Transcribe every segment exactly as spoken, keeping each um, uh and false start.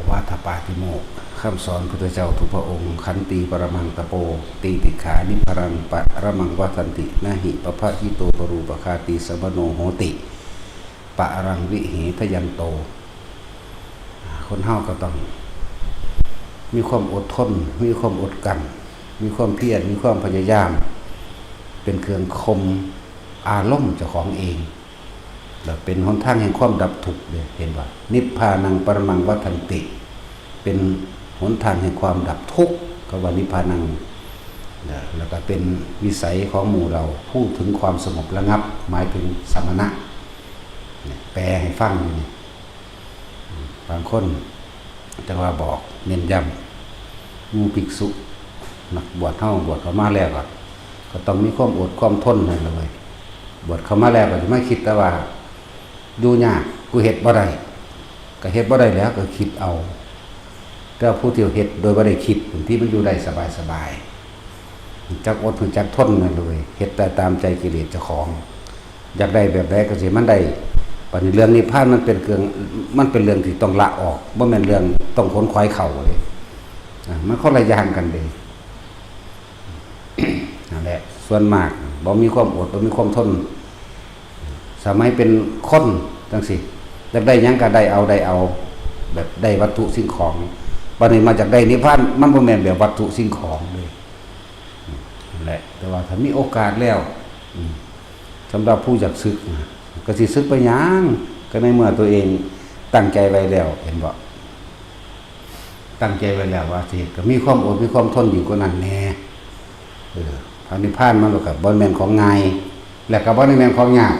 วาทปาติโมกข์ คำสอนพุทธเจ้าทุกพระองค์ ขันติปรมังตะโป ตีติขานิพพานังปรมังวัฏฏันติ นะหิปะพะชิโตปรูปคาตีสมโนโหติ ปะรังวิเหทยันโต คนเฮาก็ต้องมีความอดทน มีความอดกลั้น มีความเพียร มีความพยายาม เป็นเครื่องข่มอารมณ์เจ้าของเอง แล้วเป็นหนทางแห่งความดับทุกข์เลย เห็นว่า นิพพานังปรมังวัฏฏันติ เป็นหนทางแห่งความดับทุกข์ ก็ว่านิพพานัง แล้วก็เป็นวิสัยของหมู่เรา ผู้ถึงความสงบระงับ หมายถึงสมณะ เนี่ยแปลให้ฟังอยู่นี่ บางคนจั่งว่าบอกเน้นย้ำ หมู่ภิกษุ นักบวชเฮาบวชเข้ามาแล้วก็ ก็ต้องมีความอดความทนนั่นแหละเว้ย บวชเข้ามาแล้วก็สิมาคิดแต่ว่า อยู่ยาก กูเฮ็ดบ่ได้ ก็เฮ็ดบ่ได้แล้ว ก็คิดเอา แต่ผู้ที่เฮ็ดโดยบ่ได้คิด บางทีมันอยู่ได้สบายๆ จักอด จักทนนั่นเลย เฮ็ดแต่ตามใจกิเลสเจ้าของ อยากได้แบบใดก็สิมันได้ บัดนี้เรื่องนิพพานมันเป็นเรื่อง มันเป็นเรื่องที่ต้องละออก บ่แม่นเรื่องต้องขนขวายเข้าเลย อ่ะ มันคนละอย่างกันเลย นั่นแหละ ส่วนมากบ่มีความอด บ่มีความทน สมัยเป็นคนจั่งซี้ อยากได้หยังก็ได้เอา ได้เอา แบบได้วัตถุสิ่งของ บัดนี้มาอยากได้นิพพาน มันบ่แม่นแบบวัตถุสิ่งของเลย นั่นแหละ แต่ว่าถ้ามีโอกาสแล้ว อืม สำหรับผู้อยากสึกนะ ก็สิสึกไปหยัง ก็ในเมื่อตัวเองตั้งใจไว้แล้ว เห็นบ่ ตั้งใจไว้แล้วว่าสิเฮ็ด ก็มีความอด มีความทนอยู่กว่านั้นแหน่ เออ พระนิพพานมันก็บ่แม่นของง่าย และก็บ่ได้แม่นของยาก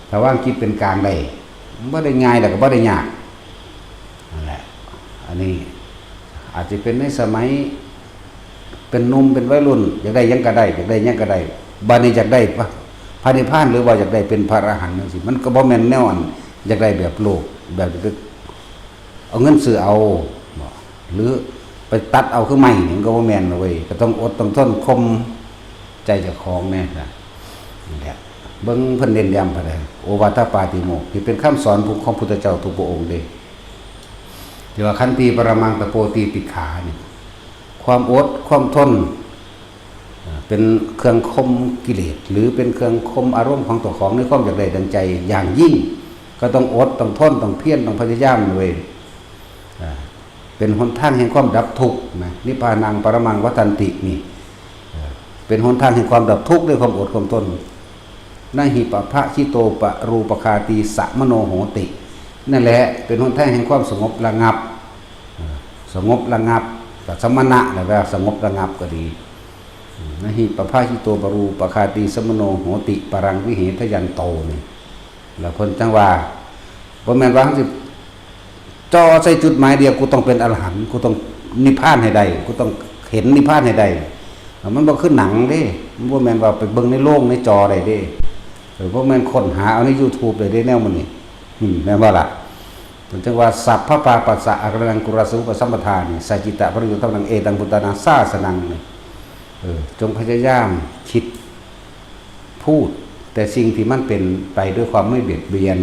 ถ้าวางจิตเป็นกลางได้ มันบ่ได้ง่าย แล้วก็บ่ได้ยาก นั่นแหละ อันนี้อาจจะเป็นในสมัยเป็นหนุ่มเป็นวัยรุ่น อยากได้หยังก็ได้ อยากได้หยังก็ได้ บัดนี้อยากได้พระ พระนิพพาน หรือว่าอยากได้เป็นพระอรหันต์จั่งซี้ มันก็บ่แม่นแนวอันอยากได้แบบโลก แบบเอาเงินซื้อเอา บ่ หรือไปตัดเอาคือไม้นี่ มันก็บ่แม่นนะเว้ย ก็ต้องอดต้องทนข่มใจเจ้าของแน่นะ นั่นแหละ เบิ่งเพิ่นเน้นย้ำปานใด โอวาทปาติโมกข์ ที่เป็นคำสอนของพุทธเจ้าทุกพระองค์เด้ ที่ว่าขันติปรมังตะโปตีติขานี่ ความอด ความทน อ่า เป็นเครื่องข่มกิเลส หรือเป็นเครื่องข่มอารมณ์ของเจ้าของในความอยากได้ดังใจอย่างยิ่ง ก็ต้องอด ต้องทน ต้องเพียร ต้องพยายามเว้ย อ่า เป็นหนทางแห่งความดับทุกข์นะ นิพพานังปรมังวัฏฏันตินี่ เอ่อ เป็นหนทางแห่งความดับทุกข์ด้วยความอดความทน นะหิปะพะชิโตปะรูปคาตีสะมโนโหติ นั่นแหละเป็นหนทางแห่งความสงบระงับ เอ่อ สงบระงับ กับสมณะแหละว่าสงบระงับก็ดี นะหิปะพะชิโตปะรูปคาตีสะมโนโหติปะรังวิเหทยันโตนี่ แล้วเพิ่นจั่งว่า บ่แม่นว่าเฮาสิจ่อใส่จุดหมายเดียว กูต้องเป็นอรหันต์ กูต้องนิพพานให้ได้ กูต้องเห็นนิพพานให้ได้ มันบ่คือหนังเด้ มันบ่แม่นว่าไปเบิ่งในโรงในจอได้เด้ เออ บ่แม่นค้นหาเอาในยูทูบได้เด้ แนวมื้อนี้ อืม แม่นบ่ล่ะ เพิ่นจั่งว่า สัพพะปาปัสสะอะกะระนังกุรสุปะสัมปทานี่ สัจจิตะปริยุตตะนังเอตังพุทธานาสาสนังนี่ เออ จงพยายามคิด พูดแต่สิ่งที่มันเป็นไปด้วยความไม่เบียดเบียน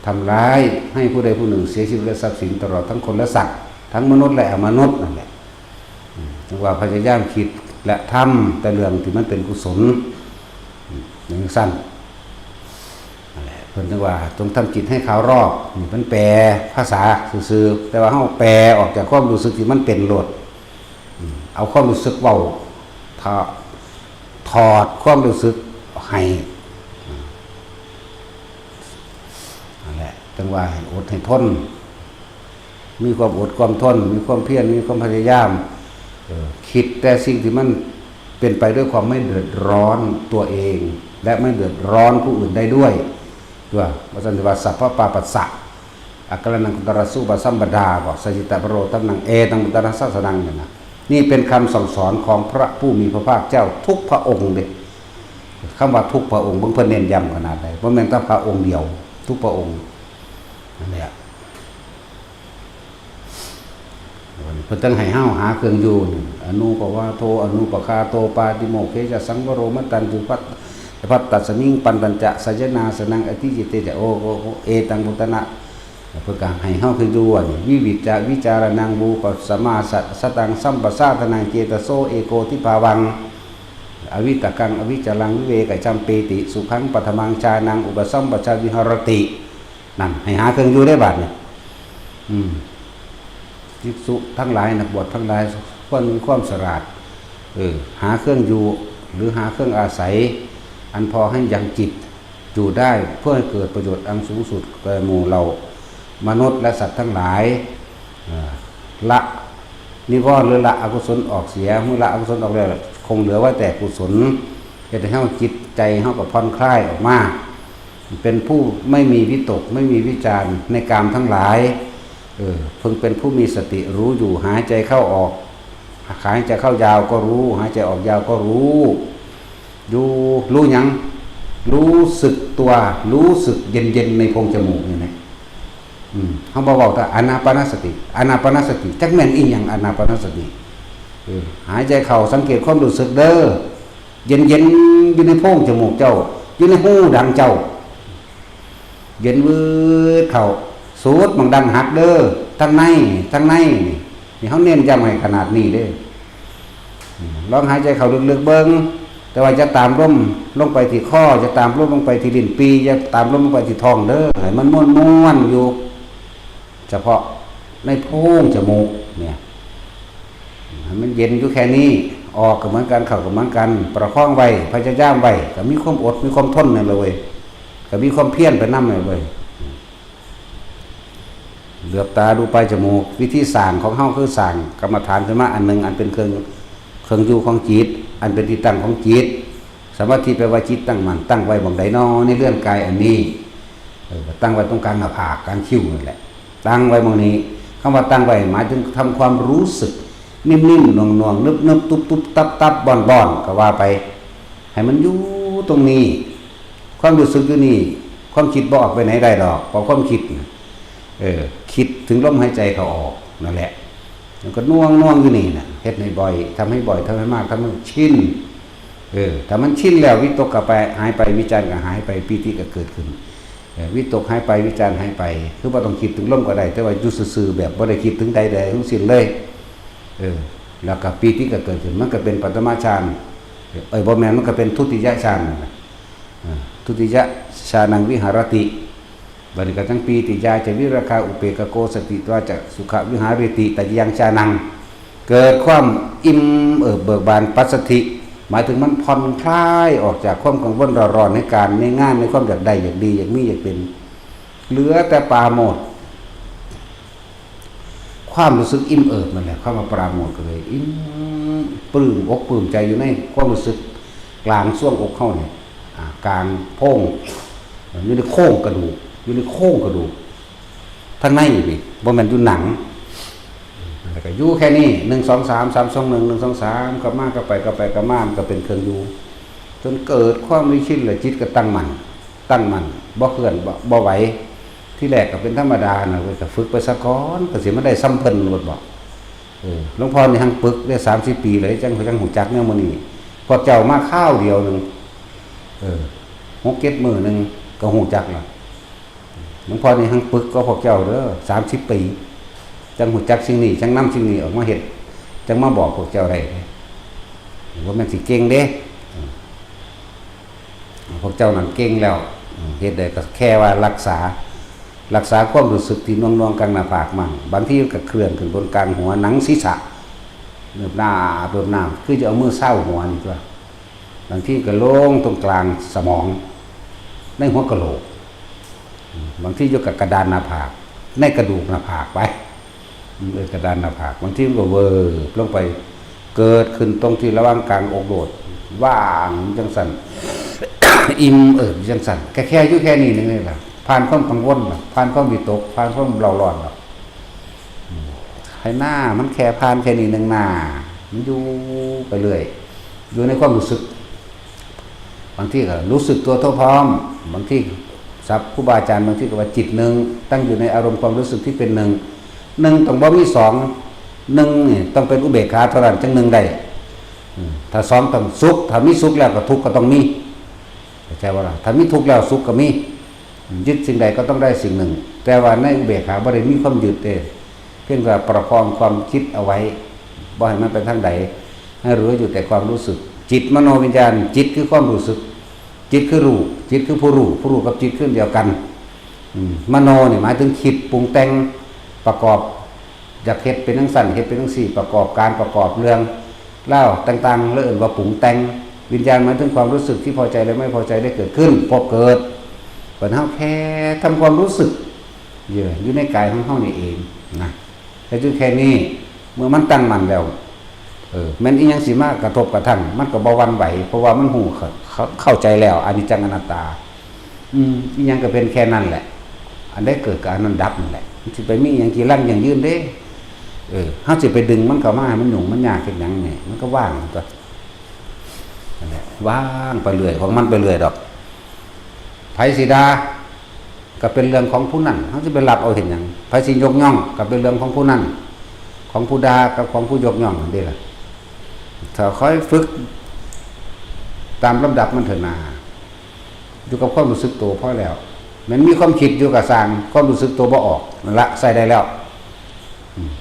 ทำร้ายให้ผู้ใดผู้หนึ่งเสียชีวิตและทรัพย์สิน ตลอดทั้งคนและสัตว์ ทั้งมนุษย์และอมนุษย์นั่นแหละ อืม จั่งว่าพยายามคิดและทำแต่เรื่องที่มันเป็นกุศล อืม อย่างสั้น นั่นแหละ เพิ่นจั่งว่าจงทำจิตให้ขาวรอบ นี่เพิ่นแปลภาษาซื่อๆ แต่ว่าเฮาแปลออกจากความรู้สึกที่มันเป็นโลด อืม เอาความรู้สึกเว้า ถอด ถอดความรู้สึกให้ อืม นั่นแหละ จั่งว่าให้อดให้ทน มีความอดความทน มีความเพียร มีความพยายาม เออ คิดแต่สิ่งที่มันเป็นไปด้วยความไม่เดือดร้อนตัวเอง และไม่เดือดร้อนผู้อื่นได้ด้วย ตัว ว่าซั่น ว่าสัพพะปาปัสสะ อะกะระนังกุตตะระสุปะสัมปทา บอก สัจจิตะปะโรตังนังเอตังพุทธานาสาสนัง เนี่ยนะ นี่เป็นคำสั่งสอนของพระผู้มีพระภาคเจ้าทุกพระองค์เด้ คำว่าทุกพระองค์ เบิ่งเพิ่นเน้นย้ำขนาดใด บ่แม่นแต่พระองค์เดียว ทุกพระองค์ นั่นแหละ เพิ่นจั่งให้เฮาหาเครื่องอยู่นี่ อนุปวาโท อนุปคาโต ปาติโมกเขจะสังวโร มัตตัญจุปัต ปัตตัสมิง ปันตัญจะ สยนาสนัง อธิจิตเตจะ โอ โอ โอ เอตังพุทธานา เพิ่นก็ให้เฮาคืออยู่อันวิวิจจะวิจารณัง บูปสมาสะสตัง สัมปสาทนัง เจตโสเอโกทิภาวัง อวิตกัง อวิจลัง วิเวกจัมปีติ สุขังปัทมังฌานัง อุปสัมปชาวิหรติ นั่นให้หาเครื่องอยู่ได้บาดนี่ อืมภิกษุทั้งหลาย นักบวชทั้งหลาย ควรมีความฉลาด เออ หาเครื่องอยู่ หรือหาเครื่องอาศัย อันพอให้ยังจิตอยู่ได้ เพื่อให้เกิดประโยชน์อันสูงสุดแก่หมู่เรามนุษย์และสัตว์ทั้งหลาย เอ่อละนิวรณ์หรือละอกุศลออกเสีย เมื่อละอกุศลออกแล้ว คงเหลือไว้แต่กุศล เฮ็ดให้เฮาจิตใจเฮาก็ผ่อนคลายออกมา เป็นผู้ไม่มีวิตก ไม่มีวิจารณ์ในกามทั้งหลาย เออ เพิ่งเป็นผู้มีสติรู้อยู่ หายใจเข้าออก หายใจเข้ายาวก็รู้ หายใจออกยาวก็รู้ อยู่ รู้หยัง รู้สึกตัว รู้สึกเย็นๆ ในโพรงจมูกนี่นะ อืม เฮาบ่เว้าแต่อานาปานสติ อานาปานสติ จักแม่นอีหยังอานาปานสติ เออ หายใจเข้าสังเกตความรู้สึกเด้อ เย็นๆ อยู่ในโพรงจมูกเจ้า อยู่ในหูดังเจ้า เย็นวืดเข้า สูดหม่องดังหักเด้อ ทั้งใน ทั้งในนี่ นี่เฮาเน้นย้ำให้ขนาดนี้เด้อ อืม ลองหายใจเข้าลึกๆเบิ่ง แต่ว่าอย่าตามลมลงไปที่คอ อย่าตามลมลงไปที่ลิ้นปี่ อย่าตามลมลงไปที่ท้องเด้อ ให้มันม่วนๆอยู่ เฉพาะในโพรงจมูกเนี่ย ให้มันเย็นอยู่แค่นี้ ออกก็เหมือนกัน เข้าก็เหมือนกัน ประคองไว้ พยายามไว้ ก็มีความอด มีความทนนั่นแหละเว้ย ก็มีความเพียรไปนำนั่นเว้ย เหลือบตาดูปลายจมูก วิธีสร้างของเฮาคือสร้างกรรมฐานขึ้นมาอันหนึ่ง อันเป็นเครื่อง เครื่องอยู่ของจิต อันเป็นที่ตั้งของจิต สมาธิแปลว่าจิตตั้งมั่น ตั้งไว้หม่องใดน้อ ในเรือนกายอันนี้ เออ ตั้งไว้ตรงกลางหน้าผาก กลางคิ้วนั่นแหละ ตั้งไว้หม่องนี้ คำว่าตั้งไว้หมายถึงทำความรู้สึก นิ่มๆ หน่วงๆ นึบๆ ตุ๊บๆ ตับๆ บ่อนๆ ก็ว่าไป ให้มันอยู่ตรงนี้ ความรู้สึกอยู่นี่ ความคิดบ่ออกไปไหนได้ดอก เพราะความคิดน่ะ เออ คิดถึงลมหายใจเข้าออกนั่นแหละ มันก็น่วงๆ อยู่นี่น่ะ เฮ็ดให้บ่อย ทำให้บ่อย ทำให้มาก ทำให้ชิน เออ ถ้ามันชินแล้ว วิตกก็ไป หายไป วิจารก็หายไป ปีติก็เกิดขึ้น เออ วิตกหายไป วิจารหายไป คือบ่ต้องคิดถึงลมก็ได้ แต่ว่าอยู่ซื่อๆ แบบบ่ได้คิดถึงใดๆ ทั้งสิ้นเลย เออ แล้วก็ปีติก็เกิดขึ้น มันก็เป็นปฐมฌาน เอ้ย บ่แม่น มันก็เป็นทุติยฌานนั่นน่ะ อ่า ทุติยฌานังวิหารติ บัดนี้ก็จั่งปีติยาจะวิราคาอุเปกขโกสติวาจะสุขวิหาริติ ตติยังฌานัง เกิดความอิ่มเอิบเบิกบาน ปัสสัทธิ หมายถึงมันผ่อนคลายออกจากความกังวลเร่าร้อนในการในงาน ในความอยากได้อยากดีอยากมีอยากเป็น เหลือแต่ปราโมทย์ ความรู้สึกอิ่มเอิบนั่นแหละ คำว่าปราโมทย์ก็เลยอิ่มปลื้มอกปลื้มใจอยู่ในความรู้สึกกลางช่วงอกเฮาเนี่ย อ่า กลางโพรง อยู่ในโครงกระดูก อยู่ในโครงกระดูก ทางในนี่ บ่แม่นอยู่หนัง แล้วก็อยู่แค่นี้ หนึ่ง สอง สาม สาม สอง หนึ่ง หนึ่ง สอง สาม กลับมากลับไป กลับไปกลับมา มันก็เป็นเครื่องอยู่ จนเกิดความได้ชิน แล้วจิตก็ตั้งมั่น ตั้งมั่น บ่เคลื่อน บ่ บ่ไหว ที่แรกก็เป็นธรรมดานะเว้ย ก็ฝึกไปซะก่อน ก็สิมาได้ส่ำเพิ่นโลดบ่ เออ หลวงพ่อนี่หังฝึกได้สามสิบปีเลย จั่ง จั่งฮู้จักแนวมื้อนี้ พวกเจ้ามาคราวเดียวหนึ่ง เออ หกเจ็ดมื้อหนึ่งก็ฮู้จักแล้ว หลวงพ่อนี่หังฝึกก็พวกเจ้าเด้อ สามสิบปี จั่งฮู้จักสิ่งนี้ จั่งนำสิ่งนี้ออกมาเฮ็ด จั่งมาบอกพวกเจ้าได้ บ่แม่นสิเก่งเด้ พวกเจ้านั่นเก่งแล้ว เฮ็ดได้ก็แค่ว่ารักษา รักษาความรู้สึกที่หน่วงๆ กลางหน้าผากมั่ง บางทีก็เคลื่อนขึ้นบนกลางหัว หนังศีรษะ เนิบหน้าเนิบหน้า คือจะเอามือซาวหัวนี่ตัว บางทีก็ลงตรงกลางสมอง ในหัวกะโหลก บางทีอยู่กับกระดานหน้าผาก ในกระดูกหน้าผากไป เออ กระดานหน้าผาก บางทีมันก็เวิบลงไป เกิดขึ้นตรงที่ระหว่างกลางอกโลด ว่างจั่งซั่น อิ่มเอิบจั่งซั่น แค่ แค่อยู่แค่นี้นึงนี่ล่ะ ผ่านความกังวลล่ะ ผ่านความวิตก ผ่านความเร่าร้อนล่ะ อืม ให้หน้ามันแค่ผ่านแค่นี้นึงหน้า มันอยู่ไปเรื่อย อยู่ในความรู้สึก บางทีก็รู้สึกตัวทั่วพร้อม บางทีศัพท์ครูบาอาจารย์ บางทีก็ว่าจิตหนึ่ง ตั้งอยู่ในอารมณ์ความรู้สึกที่เป็นหนึ่ง หนึ่งต้องบ่มีสอง หนึ่งนี่ต้องเป็นอุเบกขาเท่านั้นจั่งหนึ่งได้ อืม ถ้าสองต้องสุข ถ้ามีสุขแล้วก็ทุกข์ก็ต้องมี เข้าใจบ่ล่ะ ถ้ามีทุกข์แล้วสุขก็มี ยึดสิ่งใดก็ต้องได้สิ่งหนึ่ง แต่ว่าในอุเบกขาบ่ได้มีความยึดเด้ เพียงแต่ประคองความคิดเอาไว้ บ่ให้มันไปทางใด ให้รู้อยู่แต่ความรู้สึก จิตมโนวิญญาณ จิตคือความรู้สึก จิตคือรู้ จิตคือผู้รู้ ผู้รู้กับจิตคืออันเดียวกัน อืม มโนนี่หมายถึงคิดปรุงแต่ง ประกอบ อยากเฮ็ดเป็นจั่งซั้น เฮ็ดเป็นจั่งซี้ ประกอบการ ประกอบเรื่องราวต่างๆ แล้วเอิ้นว่าปรุงแต่ง วิญญาณหมายถึงความรู้สึกที่พอใจและไม่พอใจได้เกิดขึ้น พบเกิด บัดเฮาแค่ทำความรู้สึก อยู่ อยู่ในกายของเฮานี่เองนะ แต่อยู่แค่นี้ เมื่อมันตั้งมั่นแล้ว เออ แม่นอีหยังสิมากระทบกระทั่ง มันก็บ่หวั่นไหว เพราะว่ามันฮู้ เข้า เข้า เข้าใจแล้ว อนิจจังอนัตตา อืม อีหยังก็เป็นแค่นั้นแหละ อันใดเกิดก็อันนั้นดับนั่นแหละ มันสิไปมีอีหยังจีรังยั่งยืนเด้ เออ เฮาสิไปดึงมันเข้ามาให้มันยุ่งมันยากเฮ็ดหยังนี่ มันก็ว่างตัว นั่นแหละ ว่างไปเรื่อยของมันไปเรื่อยดอก ไผสิด่า ก็เป็นเรื่องของผู้นั้น เฮาสิไปรับเอาเฮ็ดหยัง ไผสิยกย่อง ก็เป็นเรื่องของผู้นั้น ของผู้ด่ากับของผู้ยกย่องนั่นเด้ล่ะ ถ้าค่อยฝึกตามลำดับมันเถอะนา อยู่กับความรู้สึกตัวพอแล้ว แม่นมีความคิดอยู่ก็ซ่าง ความรู้สึกตัวบ่ออก นั่นละ ใช้ได้แล้ว อืม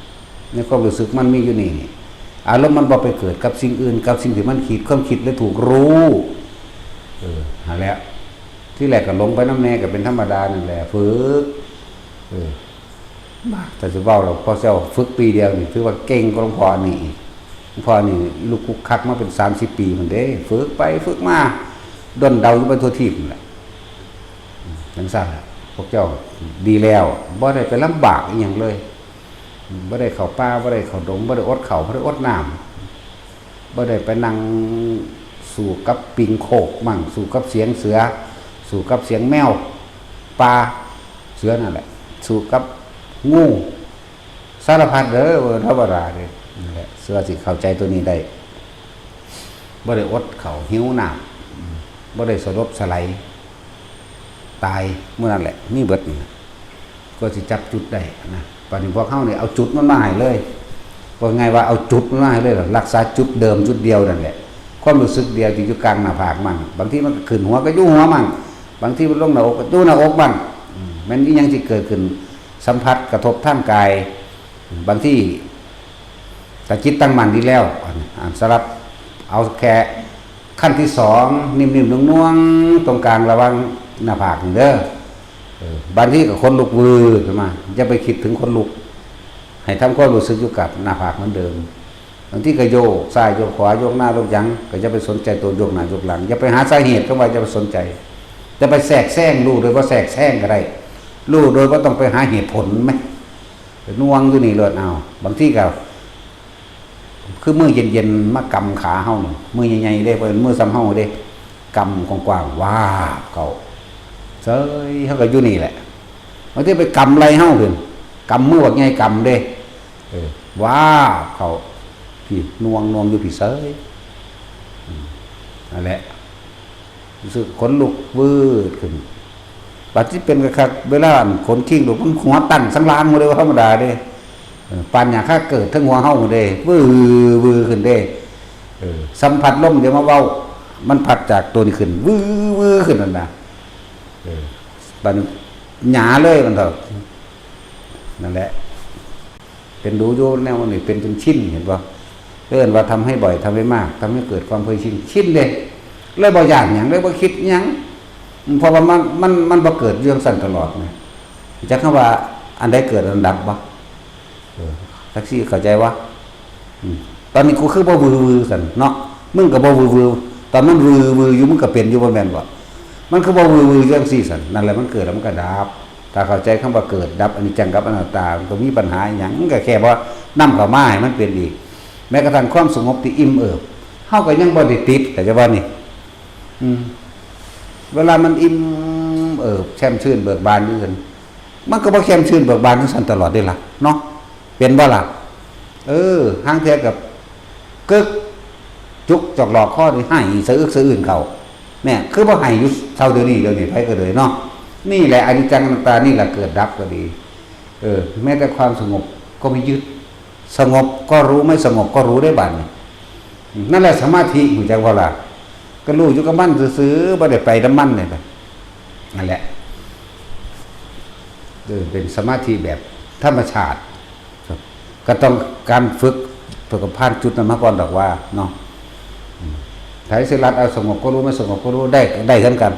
ในความรู้สึกมันมีอยู่นี่ อารมณ์มันบ่ไปเกิดกับสิ่งอื่น กับสิ่งที่มันคิด ความคิดเลยถูกรู้ เออ หั้นแหละ ที่แรกก็หลงไปนำแน่ ก็เป็นธรรมดานั่นแหละ ฝึก เออ บ้า แต่สิเว้าแล้ว พอเจ้าฝึกปีเดียวนี่ ถือว่าเก่งกว่าหลวงพ่อนี่อีก หลวงพ่อนี่ลุกคุกคักมาเป็นสามสิบปีพุ้นเด้ ฝึกไปฝึกมา ด้นเดาอยู่ไปทั่วทีปนั่นแหละ อืม จั่งซั้นล่ะ พวกเจ้าดีแล้ว บ่ได้ไปลำบากอีหยังเลย อืม บ่ได้เข้าป่า บ่ได้เข้าดง บ่ได้อดข้าว บ่ได้อดน้ำ บ่ได้ไปนั่งสู้กับปิงโคกมั่ง สู้กับเสียงเสือ สู้กับเสียงแมวป่า เสือนั่นแหละ สู้กับงู สารพัดเด้อ บ่ธรรมดาเด้ นั่นแหละ เชื่อสิเข้าใจตัวนี้ได้ บ่ได้อดข้าวหิวน้ำ อืม บ่ได้สลบสลาย ตายมื้อนั้นแหละ มีเบิดนี่นะ ก็สิจับจุดได้นะ บัดนี้พวกเฮานี่เอาจุดมันมาให้เลย ว่าไงว่าเอาจุดมันมาให้เลยล่ะ รักษาจุดเดิมจุดเดียวนั่นแหละ ความรู้สึกเดียวที่อยู่กลางหน้าผากมัน บางทีมันก็ขึ้นหัวก็อยู่หัวมัน บางทีมันลงหน้าอกก็อยู่หน้าอกมัน อืม แม่นอีหยังที่เกิดขึ้น สัมผัสกระทบทางกาย บางที แต่จิตตั้งมั่นดีแล้ว อัน อันสำหรับเอาแค่ขั้นที่สอง นิ่มๆ นุ่มๆ ตรงกลางระหว่างหน้าผากนี่เด้อ เออ บางทีก็ขนลุกวืดขึ้นมา อย่าไปคิดถึงขนลุก ให้ทำความรู้สึกอยู่กับหน้าผากเหมือนเดิม บางทีก็โยกซ้ายโยกขวา โยกหน้าโยกหลัง ก็อย่าไปสนใจตัวโยกหน้าโยกหลัง อย่าไปหาสาเหตุ ก็ว่าอย่าไปสนใจ อย่าไปแทรกแซง รู้โดยบ่แทรกแซงก็ได้ รู้โดยบ่ต้องไปหาเหตุผลแหม หน่วงอยู่นี่โลด เอา บางทีก็ คือมือเย็นๆ มากำขาเฮานี่ มือใหญ่ๆ เด้ บ่แม่นมือส่ำเฮาเด้ กำกว้างๆ วาบเข้า เซ้ย เฮาก็อยู่นี่แหละ บางทีไปกำไหล่เฮาพุ้น กำมือบักใหญ่กำเด้ เออ วาบเข้า พี้ หน่วงๆ อยู่พี้เซ้ย อืม นั่นแหละ รู้สึกขนลุกวืดขึ้น บัดที่เป็นคักๆ เวลาอันขนคิงลุก มันหัวตั้งสันหลังหมดเลย ว่าธรรมดาเด้ เออ ปานหยังคาเกิดเทิงหัวเฮาหมดเลย วืดวืดขึ้นเด้ เออ สัมผัสลม เดี๋ยวมาเว้า มันพัดจากตัวนี้ขึ้น วืดวืดขึ้นนั่นนะ เออ บัดหยาเลยมันเถาะ นั่นแหละ เป็นดูอยู่แนวนี้ เป็นจนชิน เห็นบ่ เอิ้นว่าทำให้บ่อย ทำให้มาก ทำให้เกิดความเคยชิน ชินเด้ เลยบ่ย้านหยัง เลยบ่คิดหยัง เพราะว่ามัน มัน มันบ่เกิดอยู่จั่งซั้นตลอดไง จักคำว่าอันใดเกิดอันดับบ่ เออ จักซี่เข้าใจบ่ อืม ตอนนี้กูคือบ่วือวือซั่นเนาะ มึงก็บ่วือวือ ตอนมันวือวืออยู่ มึงก็เป็นอยู่ บ่แม่นบ่ มันคือบ่วือวือจั่งซี่ซั่น นั่นแหละ มันเกิดแล้วมันก็ดับ ถ้าเข้าใจคำว่าเกิดดับ อนิจจังกับอนัตตา มันก็มีปัญหาอิหยัง มันก็แค่ว่านำเข้ามาให้มันเป็นอีก แม้กระทั่งความสงบที่อิ่มเอิบ เฮาก็ยังบ่ได้ติด เข้าใจบ่นี่ อืม เวลามันอิ่มเอิบ แช่มชื่นเบิกบานอยู่ซั่น มันก็บ่แช่มชื่นเบิกบานอยู่ซั่นตลอดเด้ล่ะ เนาะ เป็นบ่ล่ะ เออ ห่างเทื่อกับกึก จุกจอกหลอกคอนี่ ไห้สะอึกสะอื้นเข้า เนี่ย คือบ่ไห้อยู่เท่าเดี๋ยวนี้ เดี๋ยวนี้ ไผก็เลยเนาะ นี่แหละอนิจจังอนัตตา นี่แหละเกิดดับก็ดี เออ แม้แต่ความสงบก็ไม่ยึด สงบก็รู้ ไม่สงบก็รู้ได้บัดนี้ นั่นแหละสมาธิ ฮู้จักบ่ล่ะ ก็รู้อยู่กับมันซื่อๆ บ่ได้ไปนำมันนี่ล่ะ นั่นแหละ เออ เป็นสมาธิแบบธรรมชาติ ก็ต้องการฝึก เพื่อกับผ่านจุดนั้นมาก่อนดอกว่าเนาะ อืม ไทยสิรัตเอาสงบก็รู้ ไม่สงบก็รู้ ได้ ได้เช่นกัน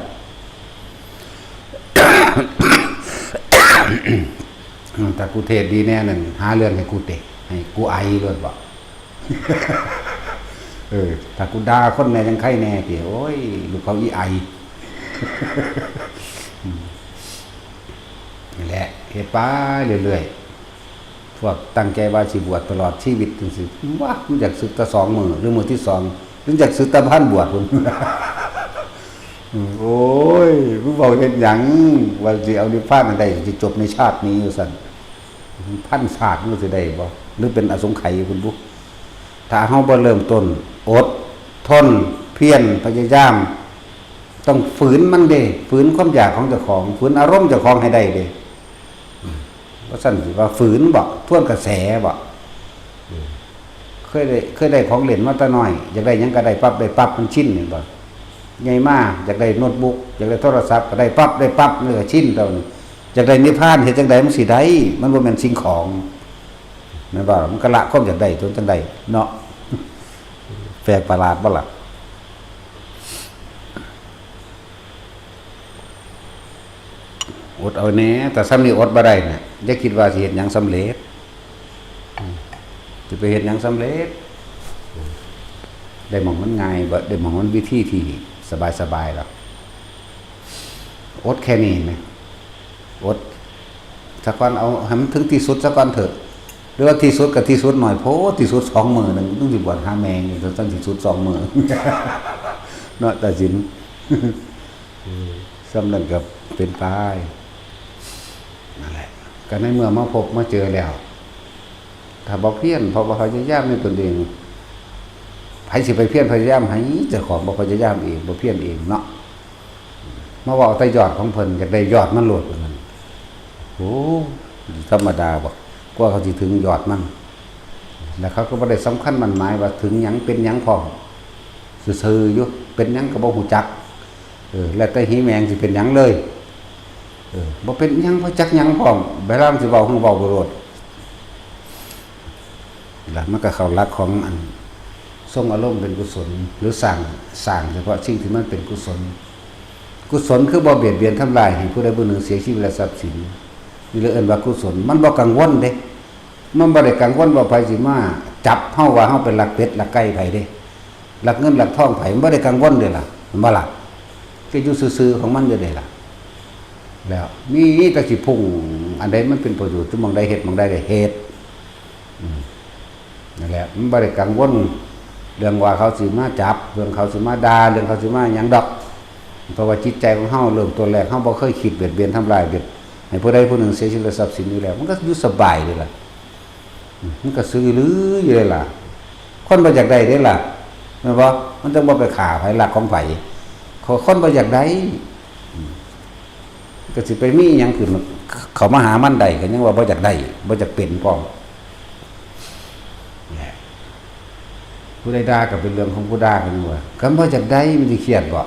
แต่กูเทศดีแน่นั่น หาเรื่องให้กูเตะ ให้กูไอรวดบ่ เออ ถ้ากูด่าคนแน่ยังไข้แน่ติ โอ้ย ลูกเขาอีไอ อืม นี่แหละ เฮ็ดไปเรื่อยๆ พวกตั้งใจว่าสิบวชตลอดชีวิตจังซี่ ว้า มันอยากสึกแต่สองมื้อ หรือมื้อที่สอง หรืออยากสึกแต่พันบวชพุ้น อืม โอ้ย มึงเว้าเฮ็ดหยัง ว่าสิเอานิพพานให้ได้ สิจบในชาตินี้ ว่าซั่น พันชาติมันสิได้บ่ หรือเป็นอสงไขยพุ้นบุ ถ้าเฮาบ่เริ่มต้น อดทน เพียร พยายาม ต้องฝืนมันเด้ ฝืนความอยากของเจ้าของ ฝืนอารมณ์เจ้าของให้ได้เด้ อืม ว่าซั่นสิว่าฝืนบ่ ทวนกระแสบ่ อืม เคยได้ เคยได้ของเล่นมาแต่น้อย อยากได้หยังก็ได้ปั๊บ ได้ปั๊บ มันชินแม่นบ่ ใหญ่มา อยากได้โน้ตบุ๊ก อยากได้โทรศัพท์ ก็ได้ปั๊บ ได้ปั๊บ มันก็ชินแล้วนี่ อยากได้นิพพาน เฮ็ดจั่งใดมันสิได้ มันบ่แม่นสิ่งของ แม่นบ่ มันก็ละความอยากได้ตัวจั่งใดเนาะ แปลกประหลาดบ่ล่ะ อดเอาแหน่ แต่ส่ำนี้อดบ่ได้น่ะ อย่าคิดว่าสิเฮ็ดหยังสำเร็จ อืม สิไปเฮ็ดหยังสำเร็จ ได้หม่องมันง่ายบ่ ได้หม่องมันวิธีที่สบายๆ ดอก อดแค่นี้นะ อดซะก่อน เอาให้มันถึงที่สุดซะก่อนเถอะ หรือว่าที่สุดก็ที่สุดหน่อยโพด ที่สุดสองมื้อหนึ่ง ต้องสิบวชหาแม่งอยู่ ต้องที่สุดสองมื้อ เนาะ ตาสิน เออ ส่ำนั้นก็เป็นไป นั่นแหละ ก็ในเมื่อมาพบมาเจอแล้ว ถ้าบ่เพียร เพราะว่าพยายามในตนเอง ไผสิไปเพียรพยายามให้เจ้าของบ่พยายามเอง บ่เพียรเองเนาะ มาเว้าแต่ยอดของเพิ่น อยากได้ยอดมันโลดว่าซั่น โอ้ ธรรมดาบ่ กว่าเขาสิถึงยอดมัน แล้วเขาก็บ่ได้สำคัญมั่นหมายว่าถึงหยังเป็นหยังพร้อม ซื่อๆ อยู่ เป็นหยังก็บ่ฮู้จัก เออ แล้วแต่หีแมงสิเป็นหยังเลย เออ บ่เป็นหยัง บ่จักหยังพร้อม เวลามันสิเว้า เฮาเว้าบ่โลด ล่ะ มันก็เข้าหลักของอัน ทรงอารมณ์เป็นกุศล หรือสร้าง สร้างเฉพาะสิ่งที่มันเป็นกุศล กุศลคือบ่เบียดเบียนทำลายให้ผู้ใดผู้หนึ่งเสียชีวิตและทรัพย์สิน นี่เรียกเอิ้นว่ากุศล มันบ่กังวลเด้ มันบ่ได้กังวลว่าไผสิมาจับเฮาว่าเฮาไปลักเป็ดลักไก่ไผเด้ ลักเงินลักทองไผ มันบ่ได้กังวลเด้ล่ะ แม่นบ่ล่ะ ก็อยู่ซื่อๆ ของมันอยู่เด้ล่ะ แล้วมีแต่สิพุ่ง อันใดมันเป็นประโยชน์ จุ่มหม่องใดเฮ็ด หม่องใดได้เฮ็ด อืม นั่นแหละ มันบ่ได้กังวล เรื่องว่าเขาสิมาจับ เรื่องเขาสิมาด่า เรื่องเขาสิมาหยังดอก เพราะว่าจิตใจของเฮาเริ่มต้นแรก เฮาบ่เคยคิดเบียดเบียนทำลายเบียด ให้ผู้ใดผู้หนึ่งเสียชีวิตและทรัพย์สินอยู่แล้ว มันก็อยู่สบายเลยล่ะ อืม มันก็ซื่อลืออยู่เลยล่ะ คนบ่อยากได้เด้ล่ะ แม่นบ่ มันจั่งบ่ไปฆ่าไผลักของไผ คนบ่อยากได้ อืม ก็สิไปมีหยังขึ้น เข้ามาหามันได้ก็ยังว่าบ่อยากได้ บ่อยากเป็นพร้อม ผู้ใดด่าก็เป็นเรื่องของผู้ด่ากันว่า คันบ่อยากได้มันสิเครียดบ่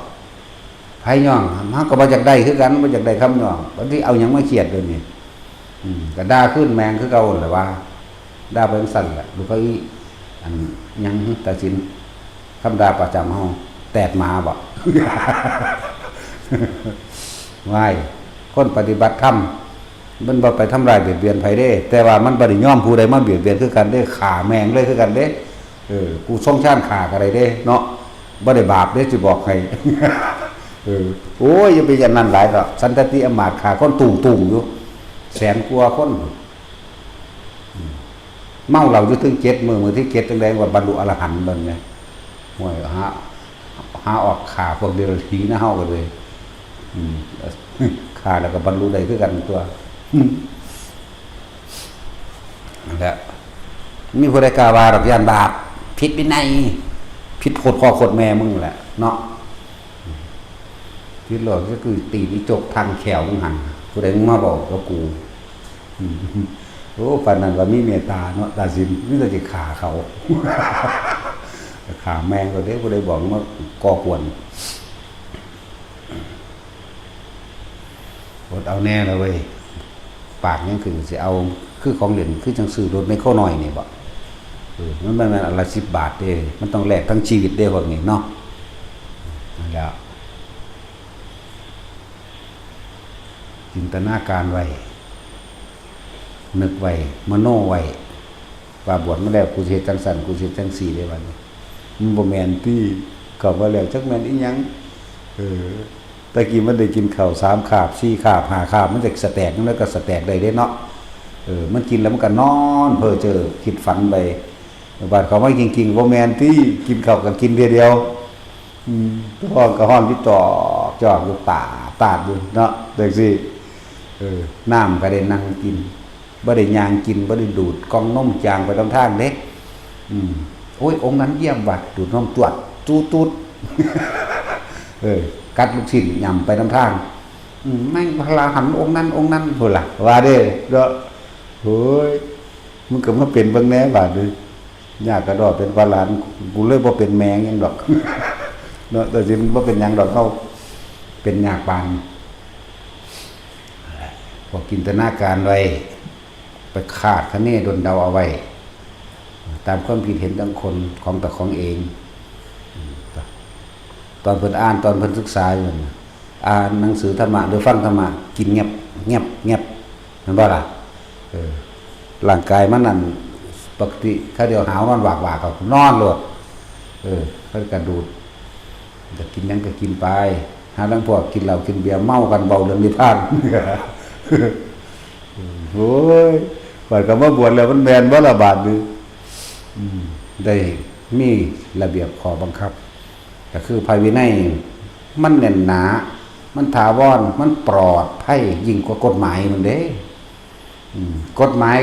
ไผย่อง เฮาก็บ่อยากได้คือกัน บ่อยากได้คำย่อง บัดนี้เอาหยังมาเครียดเดี๋ยวนี้ อืม ก็ด่าคืนแม่งคือเก่านั่นแหละว่า ด่าไปจั่งซั่นแหละ ลูกเขาอี อันหยัง ตาสิน คำด่าประจำเฮา แตดหมาบ่ ว้าย คนปฏิบัติธรรม มันบ่ไปทำร้ายเบียดเบียนไผเด้ แต่ว่ามันบ่ได้ยอมผู้ใดมาเบียดเบียนคือกันเด้ ฆ่าแม่งเลยคือกันเด้ เออ กูทรงฌานฆ่าก็ได้เด้เนาะ บ่ได้บาปเด้ สิบอกให้ เออ โอ้ย อย่าไปอย่างนั้นหลายดอก สันตติอำมาตย์ฆ่าคนตุ้งๆ อยู่ แสนกว่าคน อืม เมาเหล้าอยู่ถึงเจ็ดมื้อ มื้อที่เจ็ดจั่งใดว่าบรรลุอรหันต์บัดนี้ โอ้ย หา หาออกฆ่าพวกเดรัจฉีนะเฮาก็เลย อืม ฆ่าแล้วก็บรรลุได้คือกันตัว นั่นแหละ มีผู้ใดกล้าว่าดอก ย้านบาป ผิดวินัย ผิดโคตรพ่อโคตรแม่มึงแหละเนาะ ผิดโลดก็คือตีนอีจกทางแขวมึงหั่น ผู้ใดมึงมาบอกกับกู อืม โอ้ ปานนั้นว่ามีเมตตาเนาะ ตาสิน มีแต่สิฆ่าเขา ฆ่าแม่งโลดเด้ ผู้ใดบอกมาก่อกวน อดเอาแน่ละเว้ย ปากยังขึ้นสิเอา คือของเล่น คือจังซื้อรถไมโครน้อยนี่บ่ เออ มัน มัน มันอันละสิบบาทเด้ มันต้องแลกทั้งชีวิตเด้พวกนี้เนาะ นั่นแหละ จินตนาการไว้ นึกไว้ มโนไว้ ว่าบวชมาแล้วกูสิเฮ็ดจังซั่น กูสิเฮ็ดจังซี่เด้บัดนี้ มันบ่แม่นติ เข้ามาแล้วจักแม่นอีหยัง เออ แต่กี้มันได้กินข้าวสามคาบ สี่คาบ ห้าคาบ มันจะสแต็ก มันก็สแต็กได้เด้เนาะ เออ มันกินแล้วมันก็นอนเพ้อเจ้อคิดฝันไป บาดเข้ามาจริงๆ บ่แม่นติ กินข้าวก็กินเทื่อเดียว อืม ท้องก็ฮ้อนอยู่ตอกจอกอยู่ตาดตาดอยู่เนาะ จังซี่ เออ น้ำก็ได้นั่งกิน บ่ได้ย่างกิน บ่ได้ดูดกล่องนมจางไปตามทางเด้ อืม โอ้ย องค์นั้นเยี่ยมว่ะ ดูดนมจวด จู๊ดจู๊ด เออ กัดลูกชิ้นหย่ำไปตามทาง อืม แม่งพระอรหันต์องค์นั้นองค์นั้น พุ้นล่ะ ว่าเด้ เนาะ โอ้ย มึงก็มาเป็นเบิ่งแหน่บาดนี้ ยากกระดอกเป็นพระอรหันต์ กูเลยบ่เป็นแม่งหยังดอก เนาะ แต่สิมันบ่เป็นหยังดอก เฮาเป็นยากปาน พวกจินตนาการไว้ ไปคาดคะเนดลเดาเอาไว้ ตามความคิดเห็นของคน ของแต่ของเอง ตอนเพิ่นอ่าน ตอนเพิ่นศึกษาอยู่นั่นน่ะ อ่านหนังสือธรรมะหรือฟังธรรมะ กินแงบ แงบ แงบ แม่นบ่ล่ะ เออ ร่างกายมันนั่น ปกติ คาเดียวหาวนอนวากๆ ก็นอนโลด เออ เพิ่นก็ดูด อยากกินหยังก็กินไป หาลางพวกกินเหล้ากินเบียร์เมากัน เว้าเรื่องนิพพาน โอ้ย ข้อยก็มาบวชแล้ว มันแม่นบ่ล่ะบาดนี้ อืม ได้มีระเบียบข้อบังคับ ก็คือพระวินัย มันแน่นหนา มันถาวร มันปลอดภัยยิ่งกว่ากฎหมายพุ้นเด้ อืม กฎหมาย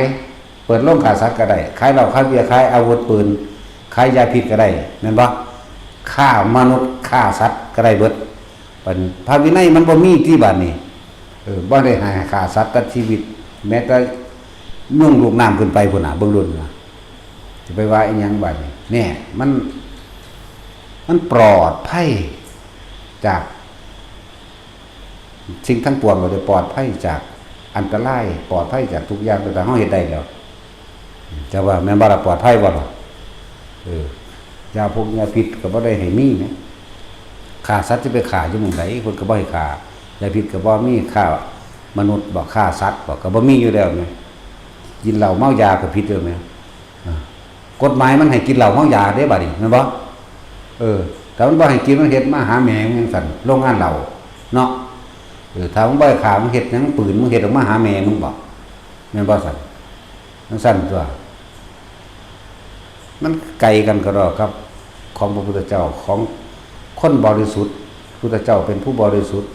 เปิดโรงฆ่าสัตว์ก็ได้ ขายเหล้า ขายเบียร์ ขายอาวุธปืน ขายยาพิษก็ได้ แม่นบ่ ฆ่ามนุษย์ ฆ่าสัตว์ก็ได้เบิด บัดนี้พระวินัยมันบ่มีติบาดนี้ เออ บ่ได้ให้ฆ่าสัตว์ตัดชีวิต แม้แต่ยุงลูกน้ำขึ้นไปพุ้นน่ะ เบิ่งดูน่ะ สิไปว่าอีหยังบาดนี้ แน่ มัน มันปลอดภัยจาก สิ่งทั้งปวงก็จะปลอดภัยจากอันตราย ปลอดภัยจากทุกอย่าง แต่เฮาเฮ็ดได้แล้ว จะว่าแม่นบ่ล่ะ ปลอดภัยบ่ล่ะ เออ ยาพวกยาพิษก็บ่ได้ให้มีนะ ฆ่าสัตว์จะไปฆ่าอยู่หม่องใด เพิ่นก็บ่ให้ฆ่า ยาพิษก็บ่มี ฆ่ามนุษย์บ่ ฆ่าสัตว์บ่ ก็บ่มีอยู่แล้วนะ กินเหล้าเมายาก็ผิดแล้วนะ อ่า กฎหมายมันให้กินเหล้าเมายาเด้บัดนี้ แม่นบ่ เออ ถ้ามันบ่ให้กิน มันเฮ็ดมาหาแม่มึงจังซั่น โรงงานเหล้า เนาะ เออ ถ้ามึงบ่ให้ฆ่า มึงเฮ็ดหยัง ปืน มึงเฮ็ดออกมาหาแม่มึงบ่ แม่นบ่ซั่น จังซั่นตั๊ว มันไกลกันกระดอกครับ ของพระพุทธเจ้า ของคนบริสุทธิ์ พุทธเจ้าเป็นผู้บริสุทธิ์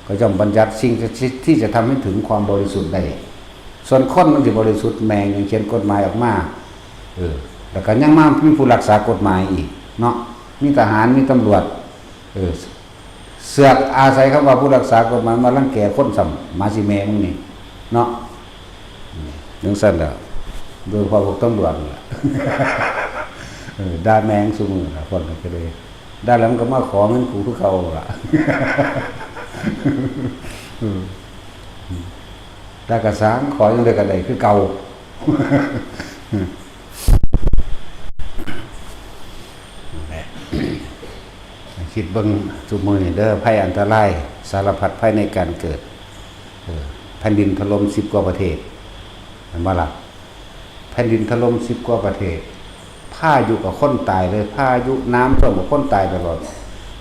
ก็ย่อมบัญญัติสิ่งที่ ที่จะทำให้ถึงความบริสุทธิ์ได้ ส่วนคนมันสิบริสุทธิ์แม่งยังเขียนกฎหมายออกมา เออ แล้วก็ยังมามีผู้รักษากฎหมายอีกเนาะ มีทหาร มีตำรวจ เออ เสือกอาศัยคำว่าผู้รักษากฎหมายมารังแกคนซ้ำ หมาสิแม่มึงนี่ เนาะ อืม จังซั่นแหละ โดยเฉพาะพวกตำรวจนี่แหละ เออ ด่าแม่งซุมื้อล่ะ พวกนั้นก็เลย ด่าแล้วมันก็มาขอเงินกูคือเก่าล่ะ อืม ด่ากระสาง ขอจังได๋ก็ได้คือเก่า คิดเบิ่งซุมื้อนี้เด้อ ภัยอันตราย สารพัดภัยในการเกิด เออ แผ่นดินถล่มสิบกว่าประเทศ แม่นบ่ล่ะ แผ่นดินถล่มสิบกว่าประเทศ พายุก็คนตายเลย พายุน้ำท่วมก็คนตายตลอด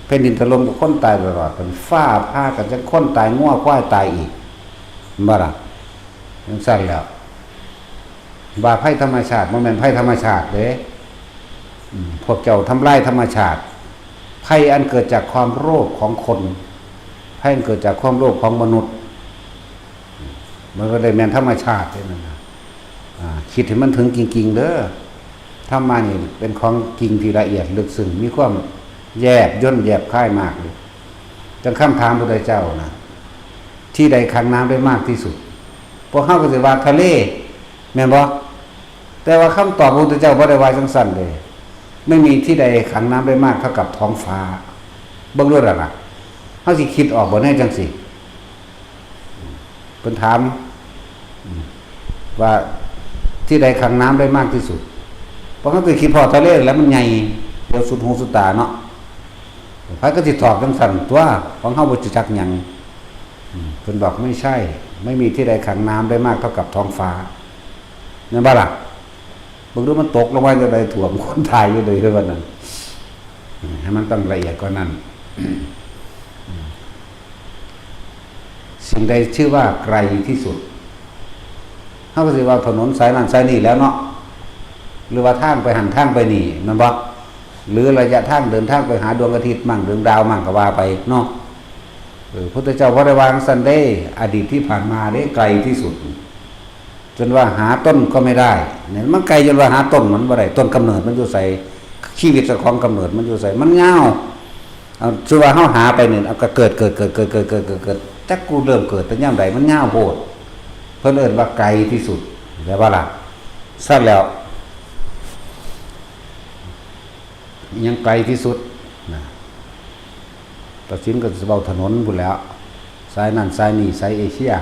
แผ่นดินถล่มก็คนตายตลอด เป็นฟ้าผ่าก็จั่งคนตาย งัวควายตายอีก แม่นบ่ล่ะ จั่งซั่นแหล้ว ว่าภัยธรรมชาติ บ่แม่นภัยธรรมชาติเด้ อืม พวกเจ้าทำลายธรรมชาติ ภัยอันเกิดจากความโลภของคน ภัยอันเกิดจากความโลภของมนุษย์ มันก็ได้แม่นธรรมชาติเด้นั่นน่ะ อ่า คิดให้มันถึงจริงๆเด้อ ธรรมะนี่เป็นของจริงที่ละเอียดลึกซึ้ง มีความแยบยลแยบคายมากเลย จั่งคำถามพุทธเจ้านะ ที่ใดขังน้ำได้มากที่สุด พวกเฮาก็สิว่าทะเล แม่นบ่ แต่ว่าคำตอบพระพุทธเจ้าบ่ได้ว่าจั่งซั่นเด้ ไม่มีที่ใดขังน้ำได้มากเท่ากับท้องฟ้า เบิ่งดูล่ะนะ เฮาสิคิดออกบ่แน่จั่งซี่ เพิ่นถาม ว่าที่ใดขังน้ำได้มากที่สุด เพราะเขาคือคิดพอทะเลแล้วมันใหญ่ เดี๋ยวสุดหูสุดตาเนาะ ไผก็สิตอบจังซั่นตัว ของเฮาบ่จักหยัง อืม เพิ่นบอกไม่ใช่ ไม่มีที่ใดขังน้ำได้มากเท่ากับท้องฟ้า แม่นบ่ล่ะ เบิ่งดูมันตกลงมาจังใดท่วมคนตายอยู่เลยเด้อว่านั้น อืม ให้มันต้องละเอียดกว่านั้น สิ่งใดชื่อว่าไกลที่สุด เฮาก็สิว่าถนนสายนั้นสายนี้แล้วเนาะ หรือว่าทางไปหั่นทางไปนี่ แม่นบ่ หรือระยะทางเดินทางไปหาดวงอาทิตย์มั่งดวงดาวมั่งก็ว่าไปเนาะ เออ พุทธเจ้าบ่ได้ว่าจั่งซั้นเด้ อดีตที่ผ่านมาเด้ ไกลที่สุด จนว่าหาต้นก็ไม่ได้ เนี่ย มันไกลจนว่าหาต้นมันบ่ได้ ต้นกำเนิดมันอยู่ไส ชีวิตเจ้าของกำเนิดมันอยู่ไส มันยาว เอา คือว่าเฮาหาไปเนี่ย เอาก็เกิด เกิด เกิด จักกูเริ่มเกิดแต่ยามใด มันยาวโพด เพิ่นเอิ้นว่าไกลที่สุด แม่นบ่ล่ะ ซั่นแล้ว ยังไกลที่สุดนะ ตัดสินก็สิเว้าถนนพู้นแหล้ว สายนั่นสายนี่ สายเอเชีย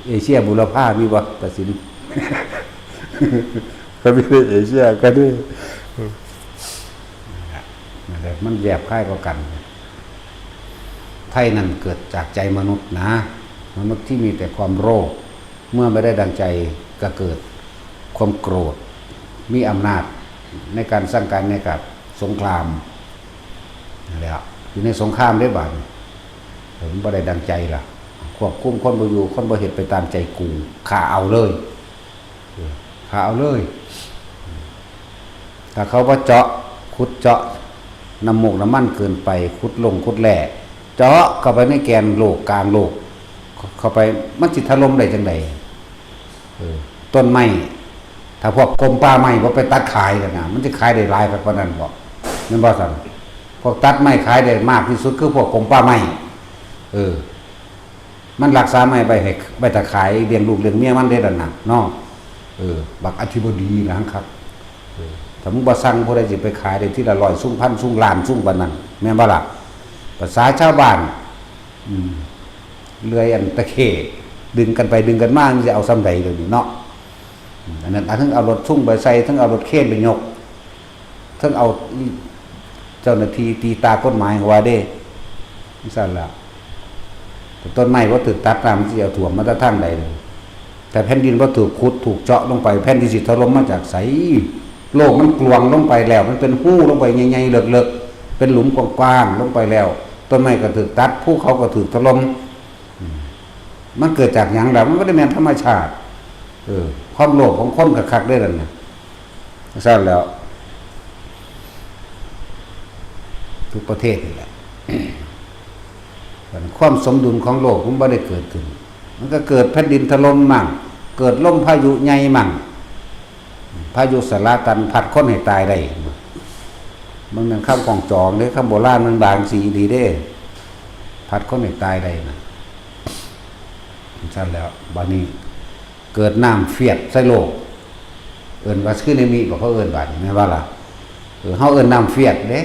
เอเชียบูรพามีบ่ ตัดสิน ก็มีแต่เอเชียก็ได้ นั่นแหละ มันแยบคายกว่ากัน ภัยนั่นเกิดจากใจมนุษย์นะ มนุษย์ที่มีแต่ความโลภ เมื่อไม่ได้ดังใจก็เกิดความโกรธ มีอำนาจในการสั่งการในการสงคราม นั่นแหละ อยู่ในสงครามเด้บาดนี้ เออ มันบ่ได้ดังใจล่ะ ควบคุมคนบ่อยู่ คนบ่เฮ็ดไปตามใจกู ฆ่าเอาเลย เออ ฆ่าเอาเลย ถ้าเขาบ่เจาะ ขุดเจาะ น้ำมูกน้ำมันเกินไป ขุดลงขุดแร่ เจาะเข้าไปในแกนโลก กลางโลก เข้าไป มันสิถล่มได้จั่งใด เออ ต้นไม้ ถ้าพวกกรมป่าไม้บ่ไปตัดขายกันนะ มันสิขายได้หลายคักปานนั้นบ่ แม่นบ่ซั่น พวกตัดไม้ขายได้มากที่สุดคือพวกกรมป่าไม้ เออ มันรักษาไม้ไว้ให้ ไว้ถ้าขายเลี้ยงลูกเลี้ยงเมียมันเด้นั่นน่ะเนาะ เออ บักอธิบดีนะคัก เออ ถ้ามึงบ่สั่งผู้ใดสิไปขายได้ทีละร้อยซุ่งพันซุ่งล้านซุ่งปานนั้น แม่นบ่ล่ะ ภาษาชาวบ้าน อืม เลื่อยอันตะเข้ ดึงกันไปดึงกันมา มันสิเอาส่ำใดเดี๋ยวนี้เนาะ อืม อันนั้น อันเทิงเอารถซุ่งไปใส่ เทิงเอารถเครนไปยก เทิงเอาเจ้าหน้าที่ตีตากฎหมายว่าเด้ จั่งซั้นล่ะ แต่ต้นไม้บ่ถูกตัด น้ำมันสิเอาท่วมมาแต่ทางใดเลย แต่แผ่นดินบ่ถูกขุดถูกเจาะลงไป แผ่นดินสิถล่มมาจากไส โลกมันกลวงลงไปแล้ว มันเป็นฮูลงไปใหญ่ๆ เลิกๆ เป็นหลุมกว้างๆ ลงไปแล้ว ต้นไม้ก็ถูกตัด ภูเขาก็ถูกถล่ม อืม มันเกิดจากหยังล่ะ มันบ่ได้แม่นธรรมชาติ เออ ความโลภของคนคักๆ เด้นั่นน่ะ ซั่นแล้ว ทุกประเทศนี่แหละ ความสมดุลของโลกมันบ่ได้เกิดขึ้น มันก็เกิดแผ่นดินถล่มมั่ง เกิดลมพายุใหญ่มั่ง พายุสลาตันพัดคนให้ตายได้ มันเป็นคำของจองเด้ คำโบราณมันบางสีดีเด้ พัดคนให้ตายได้นะ ซั่นแล้ว บัดนี้ เกิดน้ำเฟียดใส่โลก เอิ้นว่าสึนามิบ่ เขาเอิ้นบาดนี้ แม่นบ่ล่ะ เออ เฮาเอิ้นน้ำเฟียดเด้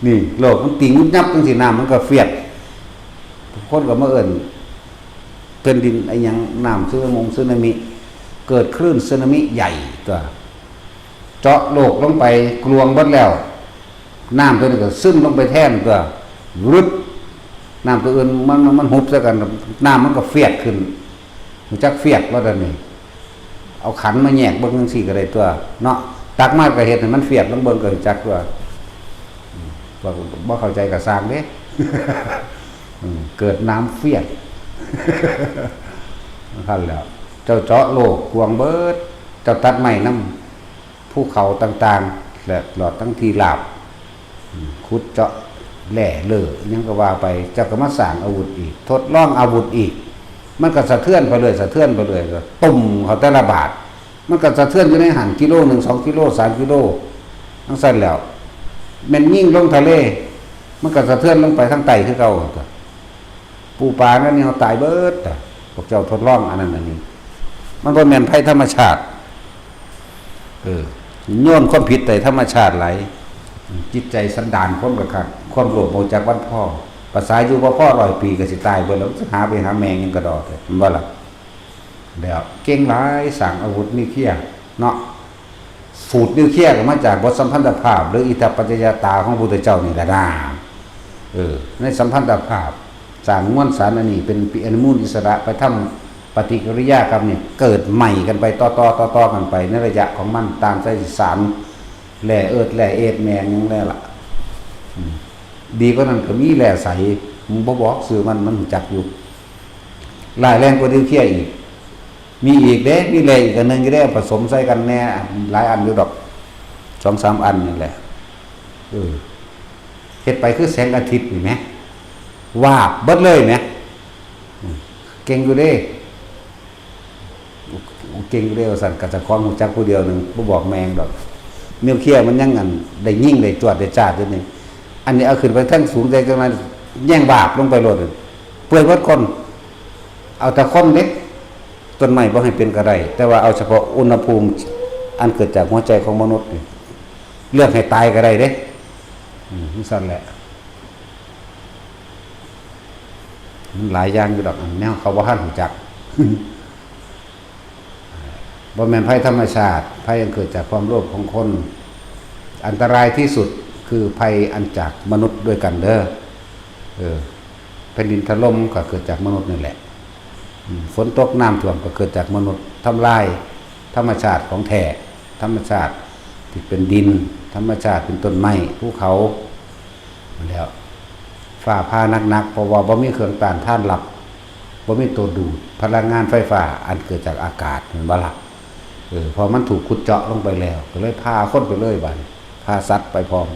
นี่ โลกมันติงยุบยับจั่งซี้ น้ำมันก็เฟียด คนก็มาเอิ้น แผ่นดินอะหยัง น้ำสึนามงสึนามิ เกิดคลื่นสึนามิใหญ่ตัว เจาะโลกลงไปกลวงเบิดแล้ว น้ำตัวนี้ก็ซึมลงไปแทนตัว วึบ น้ำตัวอื่นมัน มัน มันหุบใส่กัน น้ำมันก็เฟียดขึ้น รู้จักเฟียดบ่เดี๋ยวนี้ เอาขันมาแยกเบิ่งจั่งซี้ก็ได้ตัว เนาะ ตักมาก็เฮ็ดให้มันเฟียดลองเบิ่งก็รู้จักตัว อืม บ่ บ่เข้าใจก็ซ่างเด้ อืม เกิดน้ำเฟียด นั่นแหล้ว เจ้าเจาะโลกกว้างเบิด เจ้าตัดไม้นำ ภูเขาต่างๆ และตลอดทั้งที่ราบ อืม ขุดเจาะแร่เล่ออิหยังก็ว่าไป เจ้าก็มาสร้างอาวุธอีก ทดลองอาวุธอีก มันก็สะเทือนไปเรื่อย สะเทือนไปเรื่อย ก็ตุ่มเขาแต่ละบาท มันก็สะเทือนอยู่ในหั่น กิโลหนึ่ง สองกิโล สามกิโล จั่งซั้นแล้ว แม่นยิงลงทะเล มันก็สะเทือนลงไปทางใต้คือเก่า ปูปลานั่นนี่เขาตายเบิดอะ พวกเจ้าทดลองอันนั้นอันนี้ มันบ่แม่นภัยธรรมชาติ เออ โยนความผิดใส่ธรรมชาติหลาย จิตใจสันดานคนก็คัก ความโลภบ่จักวันพอ ภาษาอยู่บ่พอร้อยปีก็สิตายเบิดแล้ว มันสิหาไปหาแม่งหยังกระดอกเลย แม่นบ่ล่ะ? แล้วเก่งหลาย สร้างอาวุธนิวเคลียร์เนาะ สูตรนิวเคลียร์ก็มาจากบทสัมพันธภาพ หรืออิทัปปัจจยตาของพระพุทธเจ้านี่แหละนะ เออ ในสัมพันธภาพ สร้างมวลสารอันนี้เป็นปีอนุมูลอิสระ ไปทำปฏิกิริยากับนี่ เกิดใหม่กันไป ต่อๆ ต่อๆ กันไป ในระยะของมัน ตามสายสาร แร่เอิร์ธ แร่เอส แม่งหยังแน่ล่ะ อืม ดีกว่านั้นก็มีแร่ใส มึงบ่บอกชื่อมัน มันรู้จักอยู่ ร้ายแรงกว่านิวเคลียร์อีก มีอีกเด้ มีแร่อีกอันหนึ่งอยู่เด้ ผสมใส่กันแน่ หลายอันอยู่ดอก สองสามอันนี่แหละ เออ เฮ็ดไปคือแสงอาทิตย์นี่แหม วาบเบิดเลยแหม อืม เก่งอยู่เด้ เก่งอยู่เด้ ว่าซั่น ก็เจ้าของรู้จักผู้เดียวหนึ่ง บ่บอกแม่งดอก นิวเคลียร์มันยังอันได้ยิงได้จวดได้จ้าดอยู่นี่ อันนี้เอาขึ้นไปเทิงสูงได้จังนั้น แย่งวาบลงไปโลด เปื่อยเบิดคน เอาแต่คนเด้ ต้นไม้บ่ให้เป็นก็ได้ แต่ว่าเอาเฉพาะอุณหภูมิอันเกิดจากหัวใจของมนุษย์นี่ เลือกให้ตายก็ได้เด้ อืม จังซั่นแหละ มันหลายอย่างอยู่ดอก อันแนวเขาบ่ทันรู้จัก บ่แม่นภัยธรรมชาติ ภัยอันเกิดจากความโลภของคน อันตรายที่สุดคือภัยอันจากมนุษย์ด้วยกันเด้อ เออ แผ่นดินถล่มก็เกิดจากมนุษย์นั่นแหละ อืม ฝนตกน้ำท่วมก็เกิดจากมนุษย์ ทำลายธรรมชาติของแท้ ธรรมชาติที่เป็นดิน ธรรมชาติเป็นต้นไม้ ภูเขา นั่นแหล้ว ฟ้าผ่าหนักๆ เพราะว่าบ่มีเครื่องต้านทานรับ บ่มีตัวดูดพลังงานไฟฟ้าอันเกิดจากอากาศ แม่นบ่ล่ะ? เออ พอมันถูกขุดเจาะลงไปแล้ว ก็เลยพาคนไปเลยบัดนี้ พาสัตว์ไปพร้อม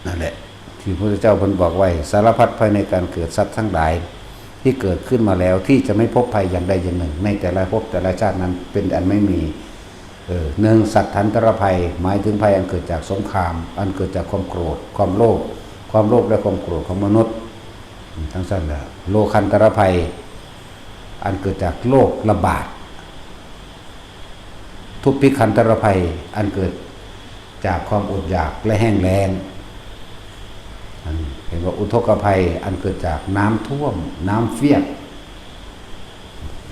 นั่นแหละ ที่พระพุทธเจ้าเพิ่นบอกไว้ สารพัดภัยในการเกิด สัตว์ทั้งหลายที่เกิดขึ้นมาแล้ว ที่จะไม่พบภัยอย่างใดอย่างหนึ่ง ในแต่ละภพแต่ละชาตินั้น เป็นอันไม่มี เออ หนึ่ง สัตถันตรภัย หมายถึงภัยอันเกิดจากสงคราม อันเกิดจากความโกรธ ความโลภ ความโลภและความโกรธของมนุษย์ ทั้งสั้นแหละ โลคันตรภัย อันเกิดจากโรคระบาด ทุพพิคันตรภัย อันเกิดจากความอดอยากและแห้งแล้ง อันเห็นว่าอุทกภัย อันเกิดจากน้ำท่วม น้ำเฟียด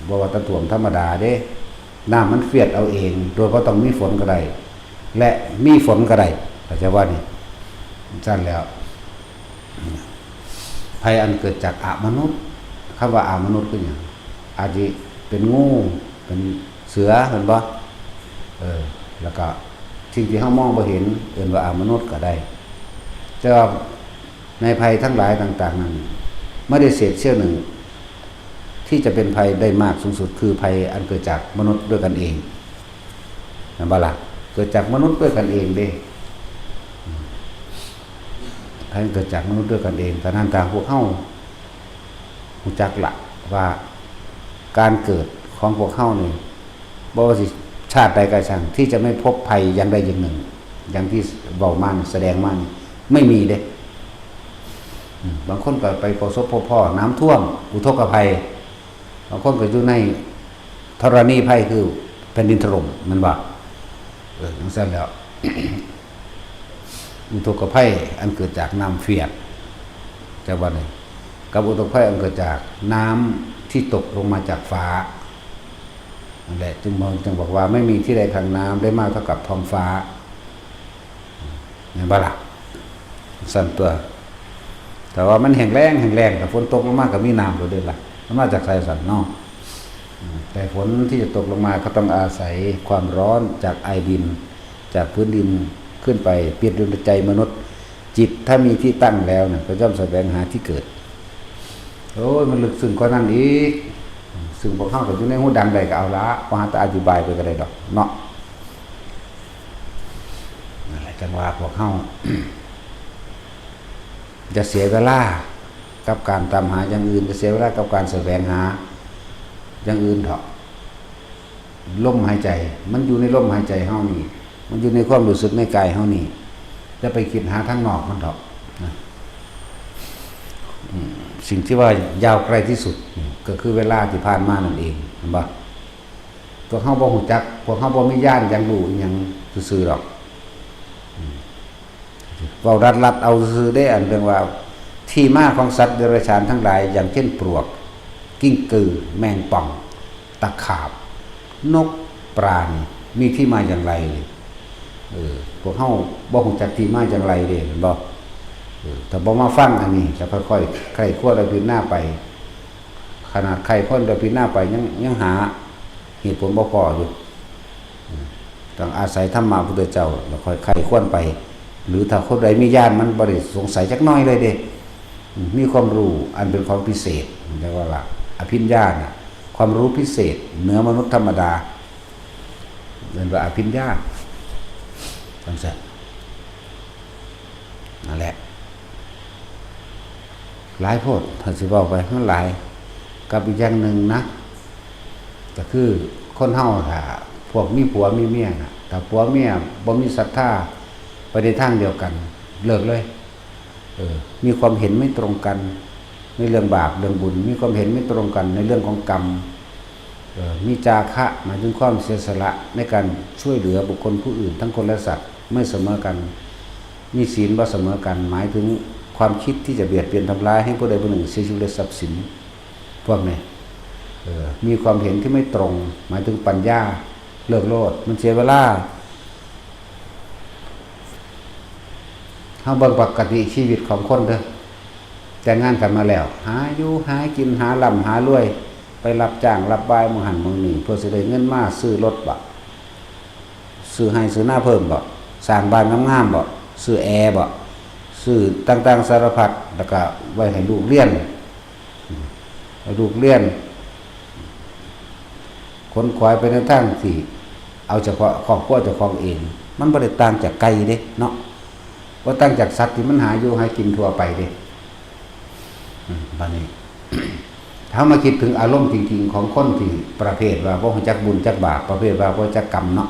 บ่ว่าแต่ท่วมธรรมดาเด้ น้ำมันเฟียดเอาเอง โดยบ่ต้องมีฝนก็ได้ และมีฝนก็ได้ เข้าใจบ่นี่? ซั่นแล้ว ภัยอันเกิดจากอมนุษย์ คำว่าอมนุษย์คือหยัง? อาจสิเป็นงู เป็นเสือ แม่นบ่? เออ แล้วก็สิ่งที่เฮามองบ่เห็น เอิ้นว่าอมนุษย์ก็ได้ แต่ว่าในภัยทั้งหลายต่างๆ นั้น ไม่ได้เศษเสี้ยวหนึ่ง ที่จะเป็นภัยได้มากสูงสุด คือภัยอันเกิดจากมนุษย์ด้วยกันเอง แม่นบ่ล่ะ? เกิดจากมนุษย์ด้วยกันเองเด้ ภัยเกิดจากมนุษย์ด้วยกันเอง ฉะนั้นถ้าพวกเฮารู้จักละว่าการเกิดของพวกเฮานี่ บ่ว่าสิชาติใดก็ช่าง ที่จะไม่พบภัยอย่างใดอย่างหนึ่ง อย่างที่เว้ามานี่ แสดงมานี่ ไม่มีเด้ อืม บางคนก็ไปประสบพบพ้อน้ำท่วม อุทกภัย บางคนก็อยู่ในธรณีภัย คือแผ่นดินถล่ม แม่นบ่? เออ จั่งซั้นแหล้ว อุทกภัยอันเกิดจากน้ำเฟียด จักว่านี่ กับอุทกภัยอันเกิดจากน้ำที่ตกลงมาจากฟ้า นั่นแหละ จึงบอก จึงบอกว่าไม่มีที่ใดทางน้ำได้มากเท่ากับท้องฟ้า แม่นบ่ล่ะ? ซั่นตั๊ว แต่ว่ามันแห้งแล้ง แห้งแล้ง ถ้าฝนตกลงมาก็มีน้ำโลดเด้ล่ะ มันมาจากไสซั่นเนาะ? อืม แต่ฝนที่จะตกลงมาก็ต้องอาศัยความร้อนจากไอดิน จากพื้นดินขึ้นไป เปรียบเทียบในใจมนุษย์ จิตถ้ามีที่ตั้งแล้วน่ะ ก็ย่อมแสวงหาที่เกิด โอ้ย มันลึกซึ้งกว่านั้นอีก ซึ่งพวกเฮาก็อยู่ในหูดังได้ก็เอาละ บ่หาแต่อธิบายไปก็ได้ดอกเนาะ นั่นแหละ จั่งว่าพวกเฮา อย่าเสียเวลากับการตามหาอย่างอื่น อย่าเสียเวลากับการแสวงหาอย่างอื่นเถาะ ลมหายใจ มันอยู่ในลมหายใจเฮานี่ มันอยู่ในความรู้สึกในกายเฮานี่ อย่าไปคิดหาทางนอกมันเถาะนะ อืม สิ่งที่ว่ายาวไกลที่สุด ก็คือเวลาที่ผ่านมานั่นเอง เห็นบ่? พวกเฮาบ่ฮู้จัก พวกเฮาบ่มีญาณหยังรู้อิหยังซื่อๆดอก อืม เว้าลัดๆเอาซื่อๆเด้ อันเรื่องว่า ที่มาของสัตว์เดรัจฉานทั้งหลาย อย่างเช่นปลวก กิ้งกือ แมงป่อง ตะขาบ นก ปลานี่ มีที่มาอย่างไร เออ พวกเฮาบ่ฮู้จักที่มาอย่างไรเด้ แม่นบ่ เออ ถ้าบ่มาฟังอันนี้ จะค่อยๆ ใคร่ครวญและพิจารณาไป ขนาดใคร่ครวญและพิจารณาไป ยัง ยังหาเหตุผลบ่พออยู่ อืม ต้องอาศัยธรรมะพุทธเจ้า แล้วค่อยใคร่ครวญไป หรือถ้าคนใดมีญาณ มันบ่ได้สงสัยจักหน่อยเลยเด้ อืม มีความรู้อันเป็นของพิเศษ เรียกว่า อภิญญาน่ะ ความรู้พิเศษเหนือมนุษย์ธรรมดา เรียกว่าอภิญญา จังซั่น นั่นแหละ หลายโพด ถ้าสิเว้าไปมันหลาย กับอีกอย่างหนึ่งนะ ก็คือคนเฮาถ้าพวกมีผัวมีเมียน่ะ ถ้าผัวเมียบ่มีศรัทธาไปในทางเดียวกัน เลิกเลย เออ มีความเห็นไม่ตรงกันในเรื่องบาปเรื่องบุญ มีความเห็นไม่ตรงกันในเรื่องของกรรม เอ่อ มีจาคะ หมายถึงความเสียสละในการช่วยเหลือบุคคลผู้อื่นทั้งคนและสัตว์ไม่เสมอกัน มีศีลบ่เสมอกัน หมายถึงความคิดที่จะเบียดเบียนทำร้ายให้ผู้ใดผู้หนึ่งเสียชีวิตและทรัพย์สิน พวกนี้ เอ่อ มีความเห็นที่ไม่ตรง หมายถึงปัญญา เลิกโลด มันเสียเวลา เฮาเบิ่งปกติชีวิตของคนเด้อ แต่งงานกันมาแล้ว หาอยู่หากิน หาร่ำหารวย ไปรับจ้างรับบายหม่องหั้นหม่องนี่ เพื่อสิได้เงินมาซื้อรถบ่ ซื้อไฮ่ซื้อนาเพิ่มบ่ สร้างบ้านงามๆบ่ ซื้อแอร์บ่ ซื้อต่างๆสารพัด แล้วก็ไว้ให้ลูกเรียน ให้ลูกเรียน ขนขวายไปในทางที่เอาเฉพาะครอบครัวเจ้าของเอง มันบ่ได้ต่างจากไก่เด้เนาะ บ่ต่างจากสัตว์ที่มันหาอยู่หากินทั่วไปเด้ อืม บัดนี้ ถ้ามาคิดถึงอารมณ์จริงๆของคนที่ประเภทว่าบ่รู้จักบุญจักบาป ประเภทว่าบ่รู้จักกรรมเนาะ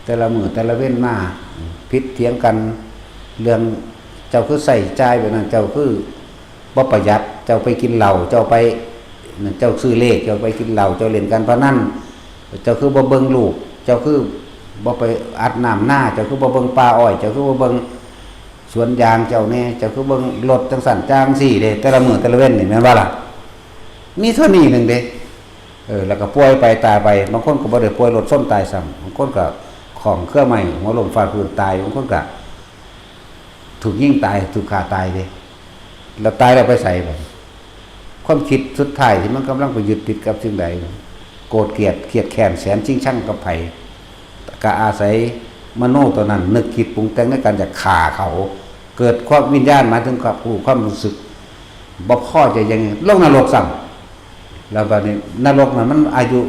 แต่ละมื้อแต่ละเว็นมา ผิดเถียงกัน เรื่องเจ้าคือใช้จ่ายแบบนั้น เจ้าคือบ่ประหยัด เจ้าไปกินเหล้า เจ้าไป เจ้าซื้อเลข เจ้าไปกินเหล้า เจ้าเล่นการพนัน เจ้าคือบ่เบิ่งลูก เจ้าคือบ่ไปอัดน้ำนา เจ้าคือบ่เบิ่งป่าอ้อย เจ้าคือบ่เบิ่งสวนยางเจ้าแน่ เจ้าคือเบิ่งรถจังซั่นจังซี้เด้ แต่ละมื้อแต่ละเว็นนี่แม่นบ่ล่ะ มีเท่านี้หนึ่งเด้ เออ แล้วก็ป่วยไปตายไป บางคนก็บ่ได้ป่วยรถชนตายซ้ำ บางคนก็ข้องเครือไม้หัวล้มฟาดพื้นตาย บางคนก็ถูกยิงตาย ถูกฆ่าตายเด้ แล้วตายแล้วไปไสบัดนี้ ความคิดสุดท้ายที่มันกำลังไปยึดติดกับสิ่งใด โกรธเกลียด เกลียดแค้นแสนชิงชังกับไผ ก็อาศัยมโนตัวนั้น นึกคิดปรุงแต่งในการจะฆ่าเขา เกิดความวิญญาณ หมายถึงความรู้ความรู้สึก บ่พอใจยังไง ลงนรกซ้ำ แล้วบัดนี้นรกน่ะมันอายุ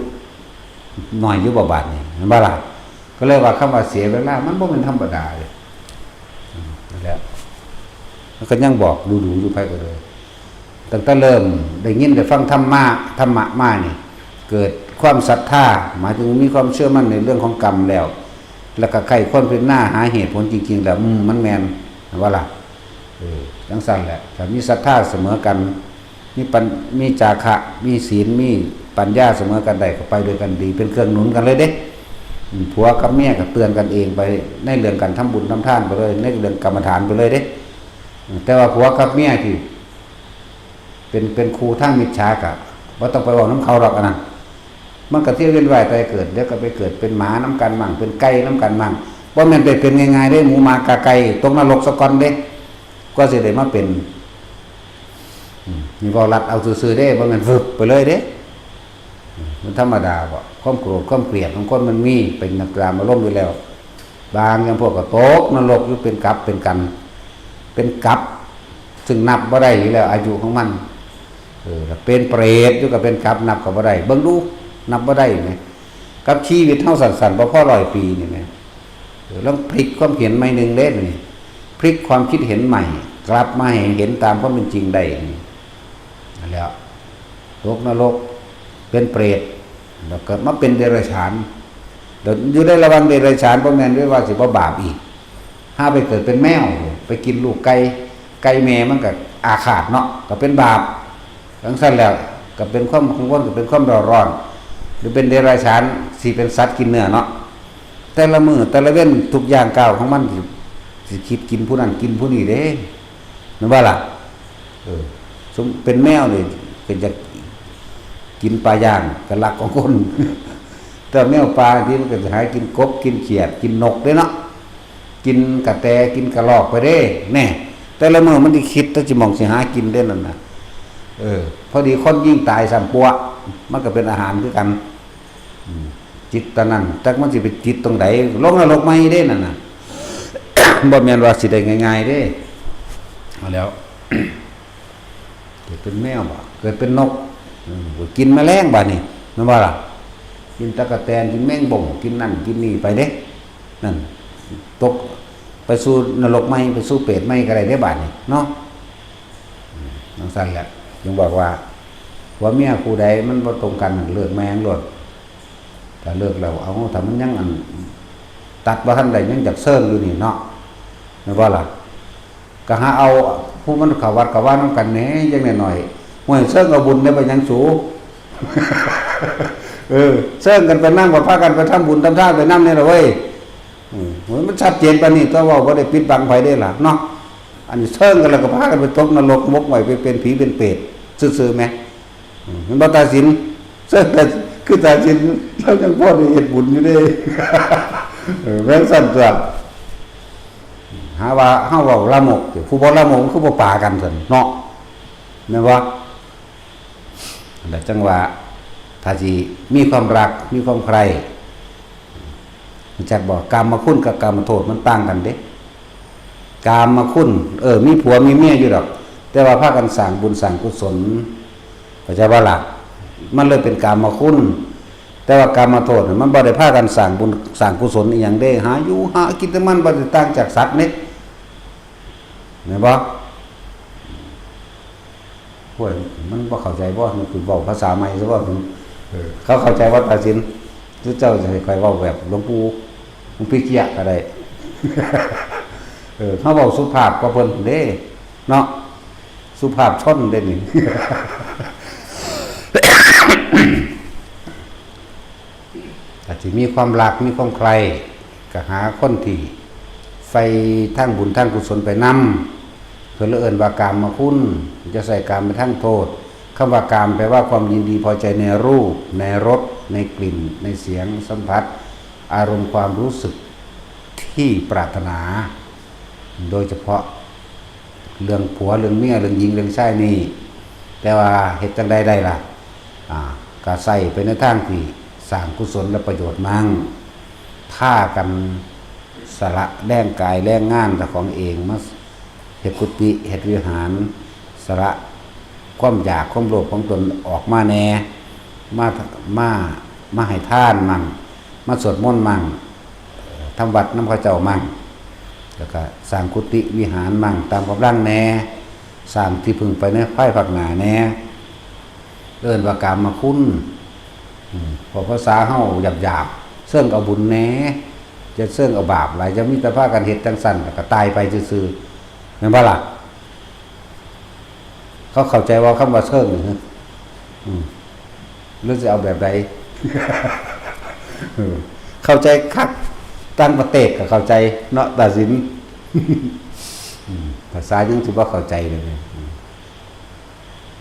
น้อยอยู่บ่บาดนี้ แม่นบ่ล่ะ ก็เลยว่าคำว่าเสียเวลามันบ่แม่นธรรมดาเด้ อืม นั่นแหละ มันก็ยังบอกดูๆอยู่ ไผก็เลย ตั้งแต่เริ่มได้ยินได้ฟังธรรมะ ธรรมะมานี่ เกิดความศรัทธา หมายถึงมีความเชื่อมั่นในเรื่องของกรรมแล้ว แล้วก็ใคร่ครวญพิจารณาหาเหตุผลจริงๆแล้ว อืม มันแม่น แม่นบ่ล่ะ เออ จังซั่นแหละ ถ้ามีศรัทธาเสมอกัน มีปัญ- มีจาคะ มีศีล มีปัญญาเสมอกันได้ ก็ไปด้วยกันดี เป็นเครื่องหนุนกันเลยเด้ อืม ผัวกับเมียก็เตือนกันเองไป ในเรื่องการทำบุญทำทานไปเลย ในเรื่องกรรมฐานไปเลยเด้ อืม แต่ว่าผัวกับเมียที่ เป็น- เป็นคู่ทางมิจฉาก็บ่ต้องไปเว้านำเขาดอกอันนั้น มันก็เที่ยวเวียนว่ายตายเกิด เดี๋ยวก็ไปเกิดเป็นหมานำกันมั่ง เป็นไก่นำกันมั่ง บ่แม่นไปเป็นง่ายๆเด้ หมูหมากาไก่ ตกนรกซะก่อนเด้ กว่าสิได้มาเป็น อืม นี่เว้าลัดเอาซื่อๆเด้ บ่แม่นฟึบไปเลยเด้ อืม มันธรรมดาบ่ ความโกรธความเกลียดของคนมันมีเป็นตามอารมณ์อยู่แล้ว บางอย่างพวกก็ตกนรกอยู่เป็นกับเป็นกัน เป็นกับ ซึ่งนับบ่ได้อยู่แล้วอายุของมัน เออ แล้วเป็นเปรตอยู่ก็เป็นกับ นับก็บ่ได้ เบิ่งดู นับบ่ได้แหม กับชีวิตเฮาสั้นๆ บ่พอร้อยปีนี่แหม เออ ลองพลิกความเห็นใหม่หนึ่งเด้นี่ พลิกความคิดเห็นใหม่ กลับมาให้เห็นตามความเป็นจริงได้นี่ นั่นแหละ ตกนรก เป็นเปรต แล้วก็มาเป็นเดรัจฉาน แล้วอยู่ในระหว่างเดรัจฉาน บ่แม่นด้วยว่าสิบ่บาปอีก หาไปเกิดเป็นแมว ไปกินลูกไก่ ไก่แม่มันก็อาฆาตเนาะ ก็เป็นบาป จังซั่นแล้ว ก็เป็นความกังวล ก็เป็นความเร่าร้อน หรือเป็นเดรัจฉาน สิเป็นสัตว์กินเนื้อเนาะ แต่ละมื้อแต่ละเว็น ทุกย่างก้าวของมันสิ- สิคิดกินผู้นั้นกินผู้นี้เด้ แม่นบ่ล่ะ เออ ซุมเป็นแมวนี่ก็อยากกินปลาย่าง ก็ลักของคน แต่แมวป่าที่มันก็สิหากินกบ กินเขียด กินนกเด้เนาะ กินกระแต กินกระรอกไปเด้ แน่ แต่ละมื้อมันสิคิดแต่สิหม่องสิหากินเด้นั่นน่ะ เออ พอดีคนยิงตายซ้ำปัว มันก็เป็นอาหารคือกัน อืม จิตตอนนั้น จักมันสิไปจิตตรงใด ลงนรกใหม่เด้นั่นน่ะ บ่แม่นว่าสิได้ง่ายๆเด้ เอาแล้ว เกิดเป็นแมวบ่ เกิดเป็นนก อืม กินแมลงบาดนี้ แม่นบ่ล่ะ กินตั๊กแตน กินแมงบ่ง กินนั่น กินนี่ไปเด้ นั่น ตก ไปสู่นรกใหม่ ไปสู่เปรตใหม่ก็ได้เด้บาดนี้ เนาะ อืม จั่งซั่นแหละ จึงบอกว่า ผัวเมียคู่ใดมันบ่ตรงกัน เลิกแม่งโลด ถ้าเลิกแล้ว เอา ถ้ามันยังอัน ตัดบ่ทันได้ ยังอยากเซิงอยู่นี่เนาะ แม่นบ่ล่ะ ก็หาเอาผู้มันเข้าวัดเข้าวานำกันแหน่ จั่งน้อยๆ ห้วย เซิงเอาบุญได้ไปหยังสู เออ เซิงกันไปนำ ก็พากันไปทำบุญทำทานไปนำนี่ล่ะเว้ย อืม โอ้ย มันชัดเจนปานนี้ ตัวเว้าบ่ได้ปิดบังไผเด้ล่ะเนาะ อันนี้เซิงกันแล้วก็พากันไปตกนรก หมกไหม้ไปเป็นผีเป็นเปรตซื่อๆแหม อืม มันบ่ตัดสิน เซิงกัน คือตัดสิน เรายังพอได้เฮ็ดบุญอยู่เด้ เออ แม่นซั่นตัว หาว่าเฮาเว้าลามกติ ผู้บ่ลามกมันคือบ่ปากันซั่นเนาะ แม่นบ่ แล้วจั่งว่า ถ้าสิมีความรัก มีความใคร่ รู้จักบ่ กามคุณกับกามโทษมันต่างกันเด้ กามคุณ เออ มีผัวมีเมียอยู่ดอก แต่ว่าพากันสร้างบุญสร้างกุศล เข้าใจบ่ล่ะ มันเลยเป็นกามคุณ แต่ว่ากามโทษน่ะ มันบ่ได้พากันสร้างบุญสร้างกุศลอีหยังเด้ หาอยู่หากินแต่มันบ่ได้ต่างจากสัตว์นี่ แม่นบ่ โอ้ย มันบ่เข้าใจบ่ มันคือเว้าภาษาใหม่ซะบ่ เออ เขาเข้าใจว่าตัดสิน คือเจ้าสิให้ข้อยเว้าแบบหลวงปู่ หลวงพี่เกี้ยก็ได้ เออ เขาเว้าสุภาพกว่าเพิ่นเด้ เนาะ สุภาพชนเด้นี่ อาจสิมีความรัก มีความใคร่ ก็หาคนที่ใฝ่ทางบุญทางกุศลไปนำ เพิ่นเลยเอิ้นว่ากามคุณ จะใส่กามเป็นทางโทษ คำว่ากามแปลว่าความยินดีพอใจในรูป ในรส ในกลิ่น ในเสียงสัมผัส อารมณ์ความรู้สึกที่ปรารถนา โดยเฉพาะเรื่องผัว เรื่องเมีย เรื่องหญิง เรื่องชายนี่ แต่ว่าเฮ็ดจั่งใดได้ล่ะ อ่า ก็ใส่ไปในทางที่สร้างกุศลและประโยชน์มั่ง พากันสละแรงกายแรงงานเจ้าของเองมาเฮ็ดกุฏิ เฮ็ดวิหาร สละความอยากความโลภของตนออกมาแหน่ มา มา มาให้ทานมั่ง มาสวดมนต์มั่ง เอ่อ ทำวัดนำเขาเจ้ามั่ง แล้วก็สร้างกุฏิวิหารมั่งตามกำลังแหน่ สร้างที่พึ่งไปในภายภาคหน้าแหน่ เอิ้นว่ากามคุณ อืม เพราะภาษาเฮาหยาบๆ เซิงเอาบุญแหน่ จะเซิงเอาบาปหลาย จะมีแต่พากันเฮ็ดจั่งซั่น แล้วก็ตายไปซื่อๆ แม่นบ่ล่ะ เขาเข้าใจว่าคำว่าเซิงนี่ อืม หรือสิเอาแบบใด เออ เข้าใจคัก ต่างประเทศก็เข้าใจเนาะ ตัดสิน อืม ภาษายังสิบ่เข้าใจเลย อืม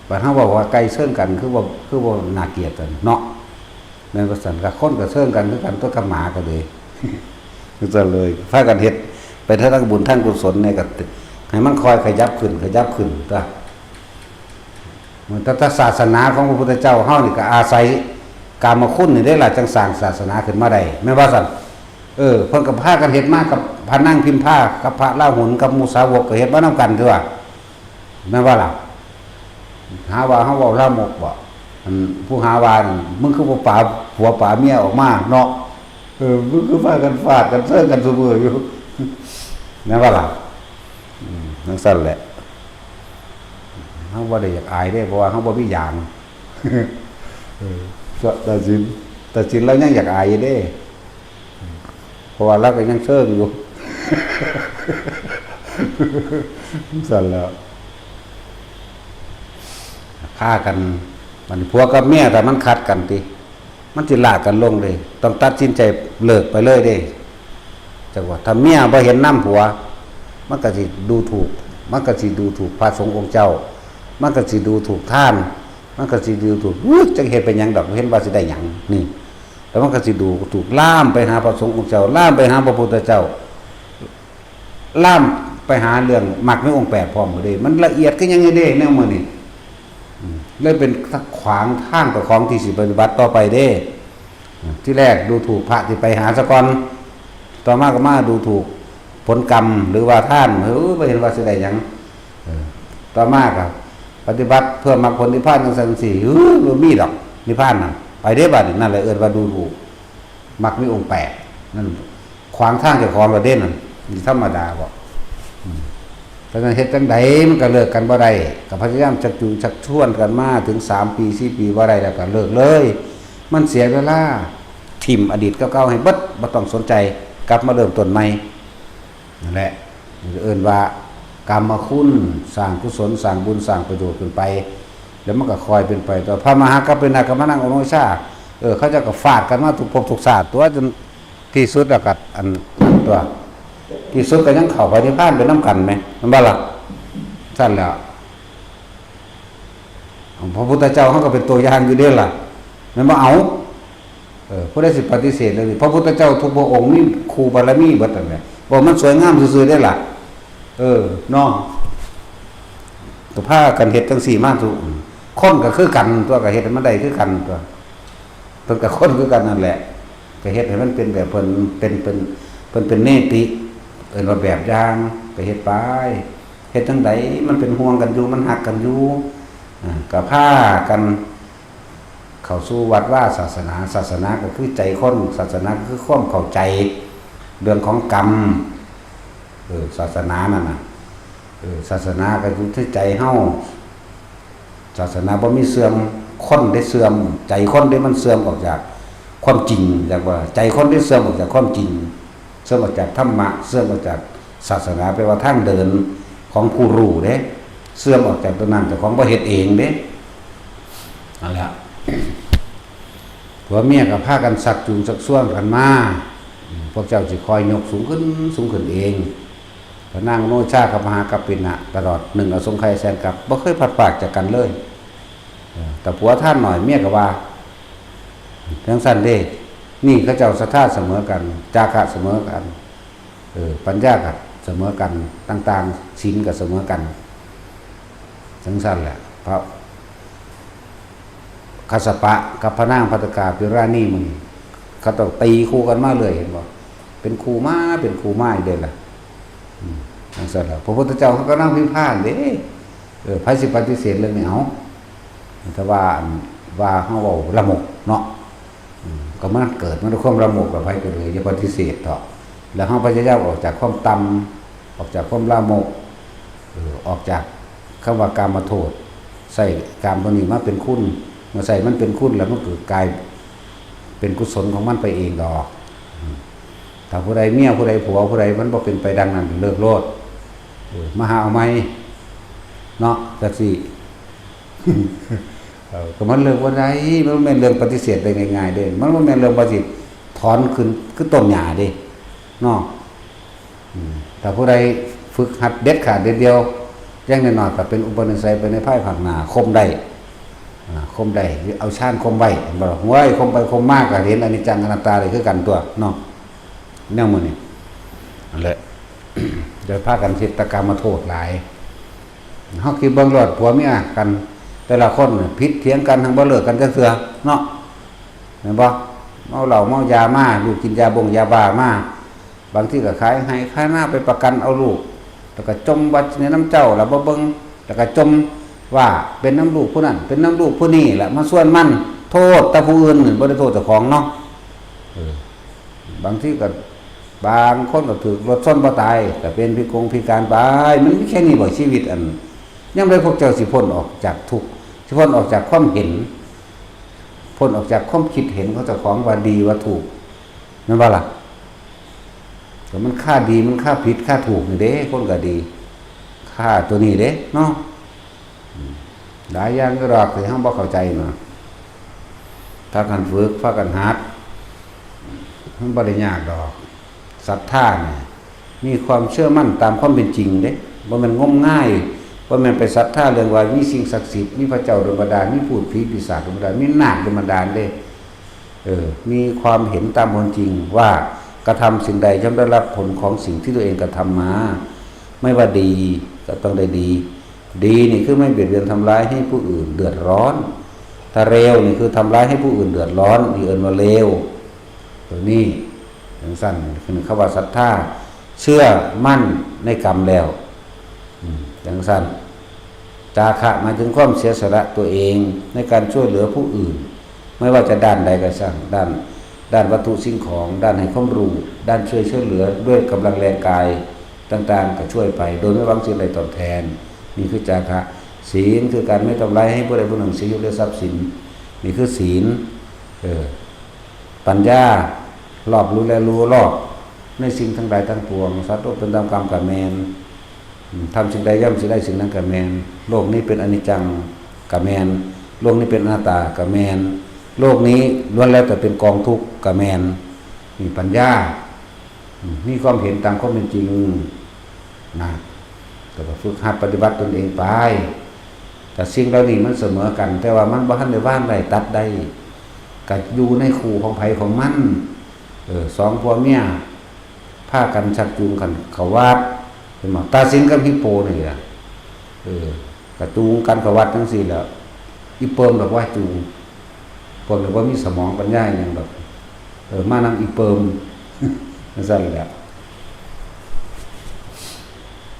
บัดเฮาบอกว่าไก่เซิงกัน คือว่า คือว่าน่าเกลียดกันเนาะ แม่นว่าซั่น ก็คนก็เซิงกันคือกัน ตัวกับหมาก็เลย คือจะเลย พากันเฮ็ด ไปทางบุญทางกุศลเนี่ย ก็ให้มันคอยขยับขึ้น ขยับขึ้น ตัว เหมือนแต่ศาสนาของพระพุทธเจ้าเฮานี่ก็อาศัยกามคุณนี่ได้ล่ะ จั่งสร้างศาสนาขึ้นมาได้ แม่นว่าซั่น เออ เพิ่นก็พากันเฮ็ดมากับพระนางพิมพา กับพระราหุล กับหมู่สาวกก็เฮ็ดมานำกัน คือว่า แม่นว่าล่ะ หาว่าเฮาเว้าลามกบ่ อันผู้หาว่านั่น มึงคือบ่ปาผัวปาเมียออกมาเนาะ เออ มึงคือพากันฟาดกันเซิงกันซุมื้ออยู่ แม่นว่าล่ะ อืม จั่งซั่นแหละ เฮาบ่ได้อยากอายเด้ เพราะว่าเฮาบ่มีหยัง เออ ตัดสิน ตัดสินแล้วยังอยากอายอยู่เด้ เพราะว่าเราก็ยังเซิงอยู่ ซั่นแหล้ว ฆ่ากัน บัดนี้ผัวกับเมียถ้ามันขัดกันติ มันสิลากกันลงเลย ต้องตัดสินใจเลิกไปเลยเด้ จั่งว่า ถ้าเมียบ่เห็นนำผัว มันก็สิดูถูก มันก็สิดูถูกพระสงฆ์องค์เจ้า มันก็สิดูถูกทาน มันก็สิดูถูก "อุ๊ย จักเฮ็ดไปหยังดอก เห็นว่าสิได้หยัง" นี่ แล้วมันก็สิดูถูก ลามไปหาพระสงฆ์องค์เจ้า ลามไปหาพระพุทธเจ้า ลามไปหาเรื่องมรรคมีองค์แปดพร้อมหมดเลย มันละเอียดคือหยังอยู่เด้ แนวมื้อนี้ อืม เลยเป็นขวางทางเจ้าของที่สิปฏิบัติต่อไปเด้ อืม ที่แรกดูถูกพระที่ไปหาซะก่อน ต่อมาก็มาดูถูกผลกรรมหรือว่าทาน เออ บ่เห็นว่าสิได้หยัง เออ ต่อมาก็ปฏิบัติเพื่อมรรคผลนิพพานจังซั่นจังซี้ เออ บ่มีดอกนิพพานน่ะ ไปเด้บัดนี้ นั่นแหละเอิ้นว่าดูถูก มรรคมีองค์แปด นั่นขวางทางเจ้าของแล้วเด้นั่น สิธรรมดาบ่ อืม เพราะฉะนั้นเฮ็ดจั่งใดมันก็เลิกกันบ่ได้ ก็พยายามชักจูงชักชวนกันมาถึงสามปี สี่ปีบ่ได้แล้วก็เลิกเลย มันเสียเวลา ถิ่มอดีตเก่าๆให้เบิด บ่ต้องสนใจ กลับมาเริ่มต้นใหม่ นั่นแหละ เอิ้นว่ากรรมคุณ สร้างกุศล สร้างบุญ สร้างประโยชน์ขึ้นไป แล้วมันก็ค่อยเป็นไป ต่อพระมหากัปปินะกับพระนางอโนชา เออ เขาเจ้าก็ฟาดกันมาทุกภพทุกชาติ ตัวจนที่สุดแล้วก็อันนั้นตัว ที่สุดก็ยังเข้าไปนิพพานไปนำกันแหม แม่นบ่ล่ะ ซั่นแหล้ว พระพุทธเจ้าเขาก็เป็นตัวอย่างอยู่เด้ล่ะ แม่นบ่ เอา เออ ผู้ใดสิปฏิเสธเลย พระพุทธเจ้าทุกพระองค์มีคู่บารมีเบิดนั่นแหละ บอกมันสวยงามซื่อๆได้ล่ะ เออ เนาะ ก็พากันเฮ็ดจั่งซี้มาทุก คนก็คือกันตัว ก็เฮ็ดให้มันได้คือกันตัว เพิ่นก็คนคือกันนั่นแหละ ก็เฮ็ดให้มันเป็นแบบเพิ่น เป็น เป็น เพิ่นเป็นเนติ เอิ้นว่าแบบอย่าง ก็เฮ็ดไป เฮ็ดจั่งใดมันเป็นห่วงกันอยู่ มันฮักกันอยู่ อ่า ก็พากันเข้าสู่วัดวาศาสนา ศาสนาก็คือใจคน ศาสนาก็คือความเข้าใจเรื่องของกรรม เออ ศาสนานั่นน่ะ เออ ศาสนาก็อยู่ที่ใจเฮา ศาสนาบ่มีเสื่อม คนได้เสื่อม ใจคนได้มันเสื่อมออกจากความจริง เรียกว่าใจคนได้เสื่อมออกจากความจริง เสื่อมออกจากธรรมะ เสื่อมออกจากศาสนา แปลว่าทางเดินของผู้รู้เด้ เสื่อมออกจากตัวนั้น เจ้าของบ่เฮ็ดเองเด้ นั่นแหละ ผัวเมียก็พากันชักจูงชักชวนกันมา อืม พวกเจ้าสิคอยยกสูงขึ้น สูงขึ้นเอง พระนางอโนชากับมหากัปปินะ ตลอดหนึ่งอสงไขยแสนกัป บ่เคยพลัดพรากจากกันเลย เออ แต่ผัวทานหน่อย เมียก็ว่า จั่งซั่นเด้ นี่เขาเจ้าศรัทธาเสมอกัน จาคะเสมอกัน เออ ปัญญาก็เสมอกัน ต่างๆ ศีลก็เสมอกัน จั่งซั่นแหละ พระ คัสสปะกับพระนางภัททกาภิราณีมื้อนี้ เขาต้องตีคู่กันมาเลย เห็นบ่ เป็นคู่มา เป็นคู่มาอยู่เด้ล่ะ อืม จั่งซั่นล่ะ พระพุทธเจ้าเขาก็นั่งพิพากษ์เด้ เออ ไผสิปฏิเสธเรื่องนี้ เอา แต่ว่าอัน ว่าเฮาเว้าละโมบเนาะ อืม ก็มันเกิดมาด้วยความละโมบ กับไผก็เลยอย่าปฏิเสธเถาะ แล้วเฮาพยายามออกจากความต่ำ ออกจากความละโมบ เออ ออกจากคำว่ากามโทษ ใส่กามตัวนี้มาเป็นคุณ เมื่อใส่มันเป็นคุณแล้วมันก็กลายเป็นกุศลของมันไปเองดอก อืม ถ้าผู้ใดเมียผู้ใดผัวผู้ใดมันบ่เป็นไปดังนั้น เลิกโลด เออ มาหาเอาใหม่ เนาะ จั่งซี้ เออ ก็มันเลิกบ่ได้ มันบ่แม่นเรื่องปฏิเสธได้ง่ายๆเด้ มันบ่แม่นเรื่องว่าสิถอนขึ้นคือต้นหญ้าเด้ เนาะ อืม ถ้าผู้ใดฝึกหัดเด็ดขาดเด็ดเดี่ยว อย่างน้อยๆก็เป็นอุปนิสัยไปในภายภาคหน้า ข่มได้ อ่า ข่มได้ เอาฌานข่มไว้ เห็นบ่ล่ะ โอ้ย ข่มไปข่มมาก็เห็นอนิจจังอนัตตาได้คือกันตัว เนาะ แนวมื้อนี้ นั่นแหละ อย่าพากันคิดแต่กามโทษหลาย เฮาคิดเบิ่งโลด ผัวเมียกัน แต่ละคนน่ะผิดเถียงกัน ทั้งบ่เลิกกันจักเทื่อ เนาะ แม่นบ่ เมาเหล้าเมายามา ลูกกินยาบงยาบ้ามา บางทีก็ขายไฮ่ขายนาไปประกันเอาลูก แล้วก็จ่มว่าในนำเจ้า แล้วบ่เบิ่ง แล้วก็จ่มว่าเป็นนำลูกผู้นั้น เป็นนำลูกผู้นี้ แล้วมาส่วนมัน โทษแต่ผู้อื่น บ่ได้โทษเจ้าของเนาะ เออ บางทีก็ บางคนก็ถืกรถชนบ่ตาย ก็เป็นพิกงพิการไป มันมีแค่นี้บ่ชีวิต อัน ยามใดพวกเจ้าสิพ้นออกจากทุกข์ สิพ้นออกจากความเห็น พ้นออกจากความคิดเห็นของเจ้าของว่าดีว่าถูก แม่นบ่ล่ะ ก็มันค่าดีมันค่าผิดค่าถูกนี่เด้ คนก็ดี ค่าตัวนี้เด้ เนาะ อืม หลายอย่างอยู่ดอกที่เฮาบ่เข้าใจเนาะ พากันฝึก พากันหัด มันบ่ได้ยากดอก ศรัทธานี่ มีความเชื่อมั่นตามความเป็นจริงเด้ บ่แม่นงมงาย บ่แม่นไปศรัทธาเรื่องว่ามีสิ่งศักดิ์สิทธิ์ มีพระเจ้าดลบันดาล มีพูดผีปีศาจดลบันดาล มีนาคดลบันดาลเด้ เออ มีความเห็นตามความจริงว่า กระทำสิ่งใดย่อมได้รับผลของสิ่งที่ตัวเองกระทำมา ไม่ว่าดีก็ต้องได้ดี ดีนี่คือไม่เบียดเบียนทำร้ายให้ผู้อื่นเดือดร้อน ถ้าเลวนี่คือทำร้ายให้ผู้อื่นเดือดร้อน นี่เอิ้นว่าเลว ตัวนี้จั่งซั้น คือคำว่าศรัทธา เชื่อมั่นในกรรมแล้ว อืม จั่งซั้น จาคะหมายถึงความเสียสละตัวเองในการช่วยเหลือผู้อื่น ไม่ว่าจะด้านใดก็ช่าง ด้าน ด้านวัตถุสิ่งของ ด้านให้ความรู้ ด้านช่วย ช่วยเหลือด้วยกำลังแรงกายต่างๆ ก็ช่วยไป โดยไม่หวังสิ่งใดตอบแทน นี่คือจาคะ ศีลคือการไม่ทำร้ายให้ผู้ใดผู้หนึ่งเสียชีวิตและทรัพย์สิน นี่คือศีล เออ ปัญญา รอบรู้และรู้รอบ ในสิ่งทั้งหลายทั้งปวง สัตว์โลกเป็นตามกรรมกะแม่น อืม ทำสิ่งใดย่อมสิได้สิ่งนั้นกะแม่น โลกนี้เป็นอนิจจังกะแม่น โลกนี้เป็นอนัตตากะแม่น โลกนี้ล้วนแล้วแต่เป็นกองทุกข์กะแม่น มีปัญญา อืม มีความเห็นตามความเป็นจริงนะ แต่ก็ฝึกหัดปฏิบัติตนเองไป แต่สิ่งเหล่านี้มันเสมอกัน แต่ว่ามันบ่ทันได้วางได้ตัดได้ ก็อยู่ในคู่ของไผของมัน เออ สองผัวเมีย พากันชักจูงกันเข้าวัด เห็นบ่ ตาสินกับฮิปโปนี่ล่ะ เออ ก็จูงกันเข้าวัดจั่งซี้แหละ อีเปิมดอกว่าจูง พวกนี้บ่มีสมองปัญญาอิหยังดอก เออ มานำอีเปิม จั่งซั้นแหละ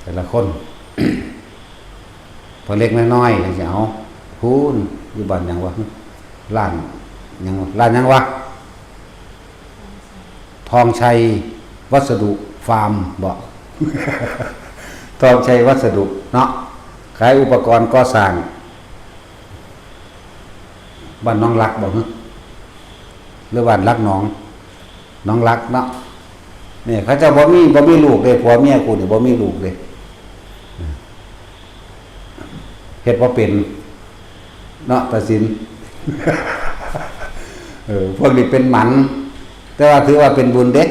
แต่ละคน พอเล็กน้อยๆจั่งซี้ เอา พู้น อยู่บ้านหยังวะ ร้านหยังวะ ร้านหยังวะ ทองชัยวัสดุฟาร์มบ่ ทองชัยวัสดุเนาะ ขายอุปกรณ์ก่อสร้าง บ้านหนองหลักบ่ หรือบ้านหลักหนอง หนองหลักเนาะ นี่เขาเจ้าบ่มี บ่มีลูกเด้ ผัวเมียคู่นี่บ่มีลูกเด้ เฮ็ดบ่เป็นเนาะ ตาสิน เออ พวกนี้เป็นหมัน แต่ว่าถือว่าเป็นบุญเด้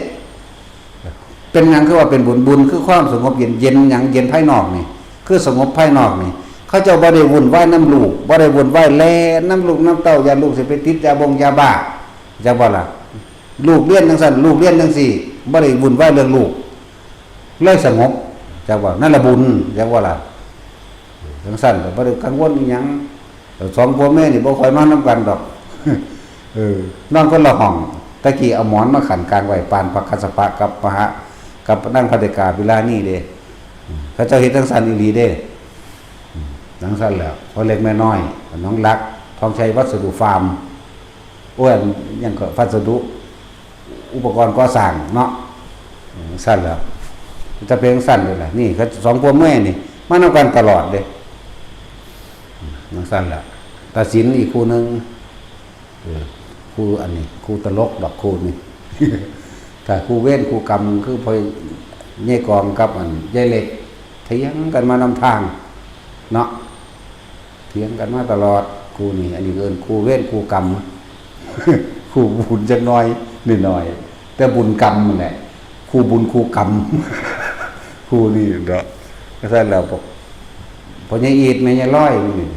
เป็นหยังคือว่าเป็นบุญ บุญคือความสงบเย็น เย็นหยัง เย็นภายนอกนี่ คือสงบภายนอกนี่ เขาเจ้าบ่ได้วุ่นวายนำลูก บ่ได้วุ่นวายแล่นนำลูกนำเต้า ย่านลูกสิไปติดยาบงยาบ้า จักบ่ล่ะ ลูกเรียนจั่งซั้น ลูกเรียนจั่งซี้ บ่ได้วุ่นวายเรื่องลูก เลยสงบ จักว่า นั่นละบุญ จักว่าล่ะ จั่งซั้นก็บ่ได้กังวลอิหยัง สองผัวเมียนี่บ่ค่อยมานำกันดอก เออ นอนคนละห้อง ตะกี้เอาหมอนมาขั้นกลางไว้ ปานพระกัสสปะกับมหา กับนางภัทเทกาภิลานีเด้ เขาเจ้าเฮ็ดจั่งซั้นอีหลีเด้ จั่งซั้นแหละ พ่อเล็กแม่น้อย หนองหลัก ทองชัยวัสดุฟาร์ม โอ้ย หยังก็ วัสดุ อุปกรณ์ก่อสร้างเนาะ จั่งซั้นแหละ จะเป็นจั่งซั้นเลยล่ะ นี่เขาสองผัวเมียนี่ มานำกันตลอดเด้ จั่งซั้นแหละ ตาสินอีกคู่หนึ่ง เออ คู่อันนี้ คู่ตลกดอกคู่นี้ ถ้าคู่เวรคู่กรรมคือพ่อใหญ่กองกับอันยายเล็ก เถียงกันมานำทาง เนาะ เถียงกันมาตลอด คู่นี้ อันนี้เอิ้นคู่เวรคู่กรรม คู่บุญจักหน่อย นิดหน่อย แต่บุญกรรมนั่นแหละ คู่บุญคู่กรรม คู่นี้เนาะ ก็ซั่นแล้ว พ่อ พ่อใหญ่อีด แม่ใหญ่ลอยหมู่นี่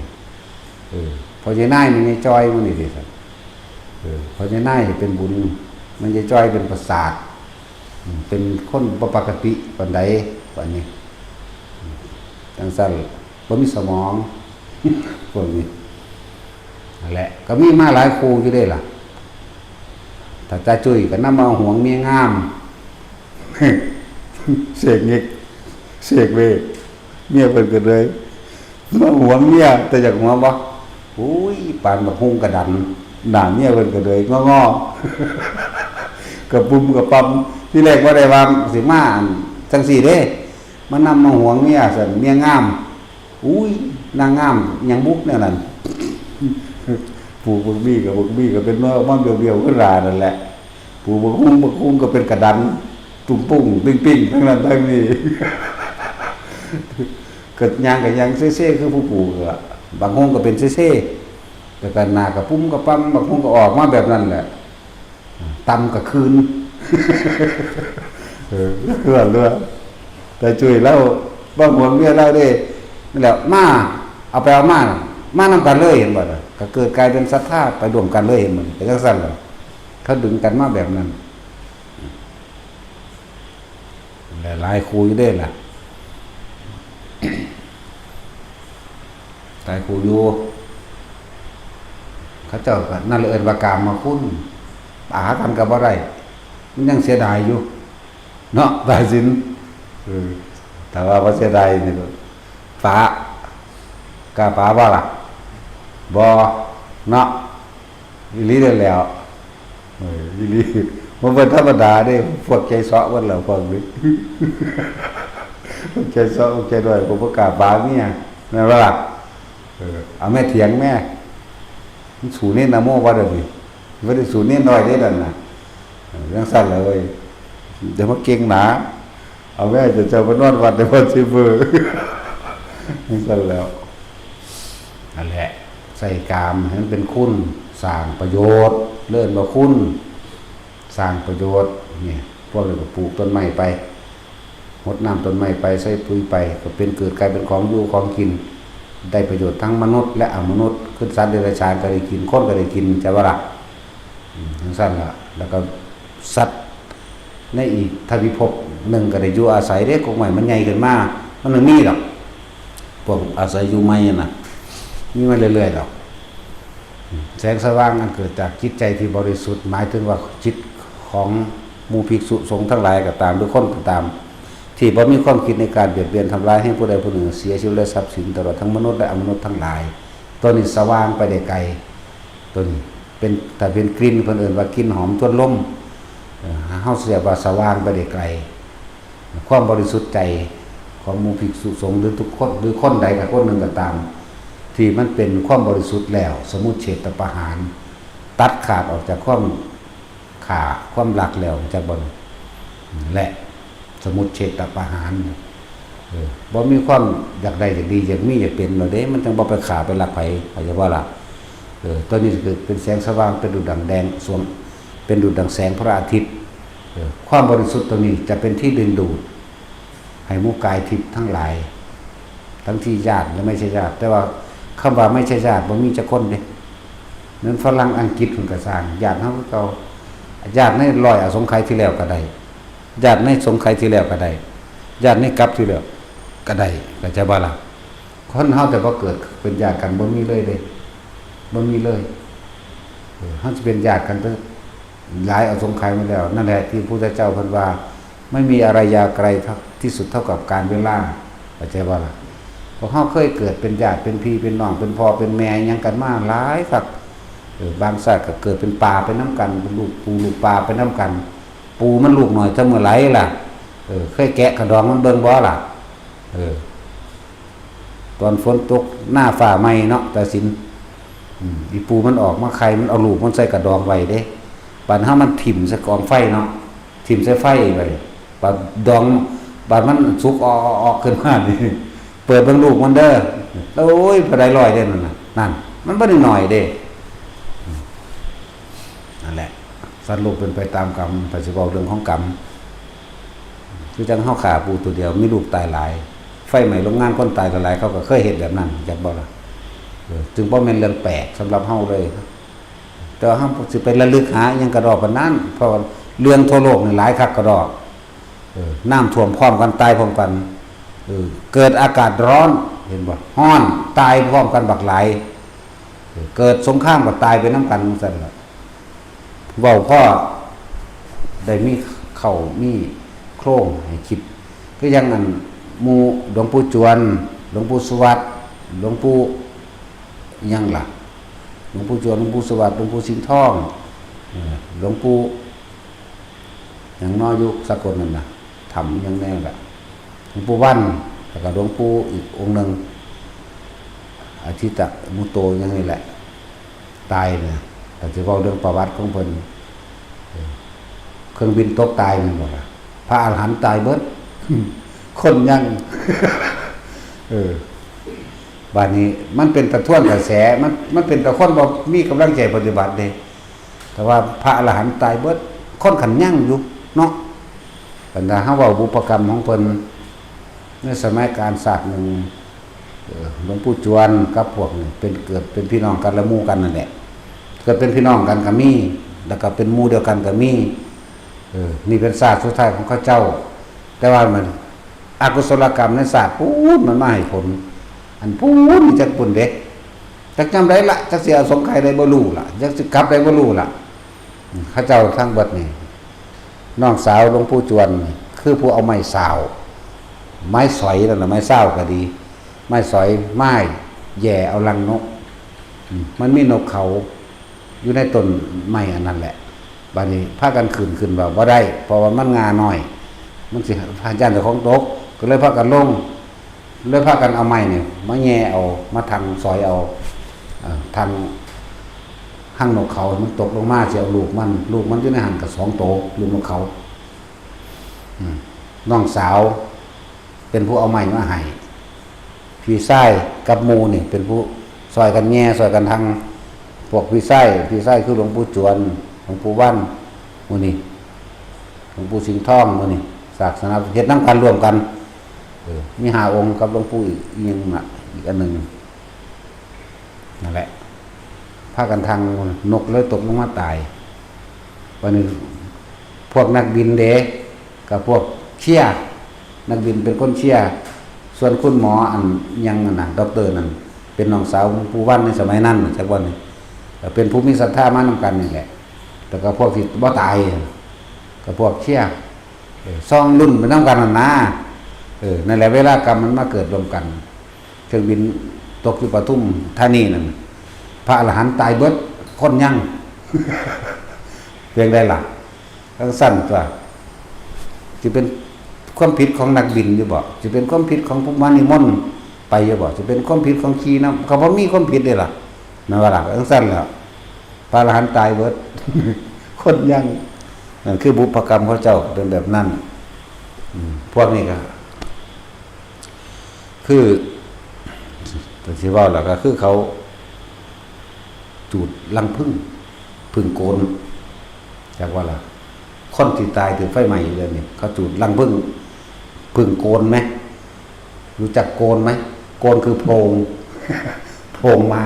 เออ พ่อใหญ่นาย แม่ใหญ่จอยหมู่นี่เด้ เออ พ่อใหญ่นายเป็นบุญ แม่ใหญ่จอยเป็นประสาท อืม เป็นคนบ่ปกติปานใด ปานนี้ อืม จั่งซั้น บ่มีสมอง พวกนี้ นั่นแหละ ก็มีมาหลายคู่อยู่เด้ล่ะ ถ้าตาจุ้ยก็นำเอาหวงเมียงาม เสกเง็ก เสกเวก เมียเพิ่นก็เลย มาหวงเมีย แต่อยากหวงบ่ อุ้ย ปานบักฮุ่งกระดัน หน้าเมียเพิ่นก็เลยงอๆ กระปุ่มกระปำ ทีแรกบ่ได้ว่าสิมาจั่งซี้เด้ มานำมาหวงเมียซั่น เมียงาม อุ้ย นางงามหยังบุแนวนั้น ปลูกบักมี่กับบักมี่ก็เป็นน้อยออกมาเบียวๆ คือหล้านั่นแหละ ปลูกบักฮุ่ง บักฮุ่งก็เป็นกระดัน ตุ้งปุ้งปิ้งปิ้ง ทั้งนั้นทั้งนี้ ก็ย่างก็ย่างเซ่ๆ คือผู้ปลูกอะ บักฮุ่งก็เป็นเซ่ๆ แล้วก็หน้ากระปุ่มกระปำ บักฮุ่งก็ออกมาแบบนั้นแหละ ตำกะคืน เออ เรื่องเรื่อง แต่จุ้ยเล่า บ่าหวงเมียเล่าเด้ นั่นแหละมา เอาไปเอามา มานำกันเลย เห็นบ่ล่ะ ก็เกิดกลายเป็นศรัทธาไปร่วมกันเลย เห็นบ่ เป็นจังซั่นล่ะ เขาดึงกันมาแบบนั้น หลายๆ คู่อยู่เด้ล่ะ หลายคู่อยู่ เขาเจ้าก็นั่นเลยเอิ้นว่ากามคุณ ปากันก็บ่ได้ มันยังเสียดายอยู่ เนาะ ตายสิน เออ แต่ว่าบ่เสียดายนี่ก็ปะ กล้าปะบ่ล่ะ บ่ เนาะ อีหลีเด้อแหล้ว เออ อีหลี มันเป็นธรรมดาเด้ พวกใจเซาะเบิดแล้ว พวกนี้ พวกใจเซาะ พวกใจด้อย พวกบ่กล้าปะเมีย แม่นบ่ล่ะ เออ เอาแม่เถียงแม่ มันสู้เนรนะโมบ่ได้นี่ บ่ได้สู้เนรน้อยเด้นั่นน่ะ เออ จังซั่นล่ะเว้ย อย่ามาเก่งหนา เอาแม่เจ้า เจ้าไปนอนวัดในวันที่เบอร์ จังซั่นแล้ว นั่นแหละ ใส่กามให้มันเป็นคุณ สร้างประโยชน์ เอิ้นว่าคุณ สร้างประโยชน์ นี่ พวกนี้ก็ปลูกต้นไม้ไป รดน้ำต้นไม้ไป ใส่ปุ๋ยไป ก็เป็น เกิดกลายเป็นของอยู่ของกิน ได้ประโยชน์ทั้งมนุษย์และอมนุษย์ คือสัตว์เดรัจฉานก็ได้กิน คนก็ได้กิน ใช่บ่ล่ะ อืม จังซั่นล่ะ แล้วก็สัตว์ในอีกทวีภพหนึ่งก็ได้อยู่อาศัยเด้ กกไม้มันใหญ่ขึ้นมา มันบ่มีดอก พวกอาศัยอยู่ใหม่นั่นน่ะ มีมาเรื่อยๆดอก อืม แสงสว่างอันเกิดจากจิตใจที่บริสุทธิ์ หมายถึงว่าจิตของหมู่ภิกษุสงฆ์ทั้งหลายก็ตาม หรือคนก็ตาม ที่บ่มีความคิดในการเบียดเบียนทำร้ายให้ผู้ใดผู้หนึ่งเสียชีวิตและทรัพย์สิน ตลอดทั้งมนุษย์และอมนุษย์ทั้งหลาย ตัวนี้สว่างไปได้ไกล ตัวนี้เป็น ถ้าเป็นกลิ่น เพิ่นเอิ้นว่ากลิ่นหอมทวนลม เอ่อ เฮาเสียว่าสว่างไปได้ไกล ความบริสุทธิ์ใจของหมู่ภิกษุสงฆ์หรือทุกคน หรือคนใดก็คนหนึ่งก็ตาม ที่มันเป็นความบริสุทธิ์แล้ว สมุจเฉทประหาร ตัดขาดออกจากความฆ่า ความลักแล้ว จักบ่ และสมุจเฉทประหาร เออ บ่มีความอยากได้อยากดี อยากมีอยากเป็นแล้วเด้ มันจังบ่ไปฆ่าไปลักไผ เข้าใจบ่ล่ะ เออ ตัวนี้คือเป็นแสงสว่าง เป็นดุจดั่งแดงสวง เป็นดุจดั่งแสงพระอาทิตย์ เออ ความบริสุทธิ์ตัวนี้จะเป็นที่ดึงดูด ให้หมู่กายทิพย์ทั้งหลาย ทั้งที่ญาติและไม่ใช่ญาติ แต่ว่าคำว่าไม่ใช่ญาติบ่มีจักคนเด้ เหมือนฝรั่งอังกฤษเพิ่นก็สร้าง ญาติเฮาคือเก่า ญาติในร้อยอสงไขยที่แล้วก็ได้ ญาติในสงไขยที่แล้วก็ได้ ญาติในกัปที่แล้วก็ได้ เข้าใจบ่ล่ะ คนเฮาแต่พอเกิดเป็นญาติกันบ่มีเลยเด้ บ่มีเลย เออ เฮาสิเป็นญาติกันตั้งหลายอสงไขยมาแล้ว นั่นแหละที่พระพุทธเจ้าเพิ่นว่า ไม่มีอะไรยาวไกลเท่า ที่สุดเท่ากับกาลเวลา เข้าใจบ่ล่ะ พวกเฮาเคยเกิดเป็นญาติ เป็นพี่เป็นน้อง เป็นพ่อเป็นแม่หยังกันมาหลายคัก เออ บางชาติก็เกิดเป็นปลาไปนำกัน เป็นลูกปูลูกปลาไปนำกัน ปูมันลูกน้อยแต่เมื่อไหร่ล่ะ เออ เคยแกะกระดองมันเบิ่งบ่ล่ะ เออ ตอนฝนตกหน้าฟ้าใหม่เนาะ ตาสิน อืม อีปูมันออกมาไข่ มันเอาลูกมันใส่กระดองไว้เด้ บัดเฮามันถิ่มใส่กองไฟเนาะ ถิ่มใส่ไฟไว้ บัดดอง บัดมันสุกออกๆๆขึ้นมานี่ เปิดเบิ่งลูกมันเด้อ โอ้ย บ่ได้ร้อยเด้นั่นน่ะ นั่น มันบ่ได้น้อยเด้ นั่นแหละ สัตว์โลกเป็นไปตามกรรม ไปสิเว้าเรื่องของกรรม คือจั่งเฮาฆ่าปูตัวเดียว มีลูกตายหลาย ไฟไหม้โรงงานคนตายหลายๆ เขาก็เคยเฮ็ดแบบนั้น จักบ่ล่ะ เออ จึงบ่แม่นเรื่องแปลกสำหรับเฮาเลย แต่ว่าเฮาสิไประลึกหาอิหยังกระดอกปานนั้น เพราะว่าเรื่องทั่วโลกนี่หลายคักกระดอก เออ น้ำท่วมพร้อมกัน ตายพร้อมกัน เออ เกิดอากาศร้อน เห็นบ่ ร้อน ตายพร้อมกันบักหลาย เออ เกิดสงครามก็ตายไปนำกันจั่งซั่นล่ะ เว้าพอได้มีเค้ามีโครงให้คิด คืออย่างอันหมู่หลวงปู่จวน หลวงปู่สุวัต หลวงปู่อิหยังล่ะ หลวงปู่จวน หลวงปู่สุวัต หลวงปู่สิงห์ทอง เออ หลวงปู่หยังน้ออยู่สกลนั่นน่ะ ถ้ำอิหยังแน่ล่ะ หลวงปู่วัน แล้วก็หลวงปู่อีกองค์หนึ่ง อาทิตมุตโตอิหยังนี่แหละ ตายเนี่ย แต่สิเว้าเรื่องประวัติของเพิ่น เออ เครื่องบินตกตายแม่นบ่ล่ะ พระอรหันต์ตายเบิด คนยัง เออ บัดนี้มันเป็นตาทวนกระแส มัน มันเป็นตาคนบ่มีกำลังใจปฏิบัติเด้ แต่ว่าพระอรหันต์ตายเบิด คนคันยังอยู่เนาะ บรรดาเฮาเว้าบุพกรรมของเพิ่น ในสมัยกาลชาติหนึ่ง หลวงปู่จวนกับพวกนี่เป็นเกิดเป็นพี่น้องกันและหมู่กันนั่นแหละ เกิดเป็นพี่น้องกันก็มี แล้วก็เป็นหมู่เดียวกันก็มี เออ นี่เป็นชาติสุดท้ายของเขาเจ้า แต่ว่ามันอกุศลกรรมในชาติปูนมันมาให้ผล อันปูนนี่จักปูนเด้ จักยามใดละ จักสิอสงไขยได้บ่ฮู้ละ จักสิกลับได้บ่ฮู้ละ อืม เขาเจ้าทั้งเบิดนี่ น้องสาวหลวงปู่จวนนี่คือผู้เอาไม้ซาว ไม้สอยนั่นน่ะ ไม้ซาวก็ดี ไม้สอย ไม้แหย่เอารังนก อืม มันมีนกเขาอยู่ในต้นไม้อันนั้นแหละ บัดนี้พากันขึ้น ขึ้นว่าบ่ได้ เพราะว่ามันง่าน้อย มันสิ ย้านเจ้าของตก ก็เลยพากันลง เลยพากันเอาไม้นี่มาแหย่เอา มาทังสอยเอา เอ่อ ทังฮังนกเขา มันตกลงมาสิเอาลูกมัน ลูกมันอยู่ในหั้นก็สองโต ลูกนกเขา อืม น้องสาวเป็นผู้เอาไม้มาให้ พี่ชายกับหมู่นี่เป็นผู้ซอยกันแหย่ ซอยกันทัง พวกพี่ชาย พี่ชายคือหลวงปู่จวน หลวงปู่วัน หมู่นี่ หลวงปู่สิงห์ทอง หมู่นี่ ศาสนา เฮ็ดนำกันร่วมกัน เออ มีห้าองค์กับหลวงปู่อีก อีกอย่างน่ะ อีกอันหนึ่ง นั่นแหละ พากันทัง นกเลยตกลงมาตาย วันนี้พวกนักบินเด้ กับพวกเชียร์ นักบินเป็นคนเชียร์ ส่วนคุณหมออันยังนั่นน่ะ ด็อกเตอร์นั่น เป็นน้องสาวหลวงปู่วันในสมัยนั้นน่ะ จักวันนี้ ก็เป็นผู้มีศรัทธามานำกันนี่แหละ แต่ก็พวกที่บ่ตาย ก็พวกเชียร์ เออ ส่องลุ้นไปนำกันนั่นนะ เออ นั่นแหละ เวลากรรมมันมาเกิดร่วมกัน เครื่องบินตกอยู่ปทุมธานีนั่น พระอรหันต์ตายเบิด คนยัง เพียงใดล่ะ จั่งซั่นตัว สิเป็นความผิดของนักบินอยู่บ่ สิเป็นความผิดของผู้มานิมนต์ไปอยู่บ่ สิเป็นความผิดของขี่นำ เขาบ่มีความผิดเด้ล่ะ นั่นว่าล่ะ จั่งซั่นแหละ พระอรหันต์ตายเบิด คนยัง นั่นคือบุพกรรมเขาเจ้าเป็นแบบนั้น อืม พวกนี้ก็ คือ แต่สิเว้าแล้วก็คือเขา จูดรังผึ้ง ผึ้งโกน จักว่าล่ะ คนที่ตายถืกไฟไหม้อยู่เดี๋ยวนี้ เขาจูดรังผึ้ง ผึ้งโกนไหม รู้จักโกนไหม โกนคือโพรง โพรงไม้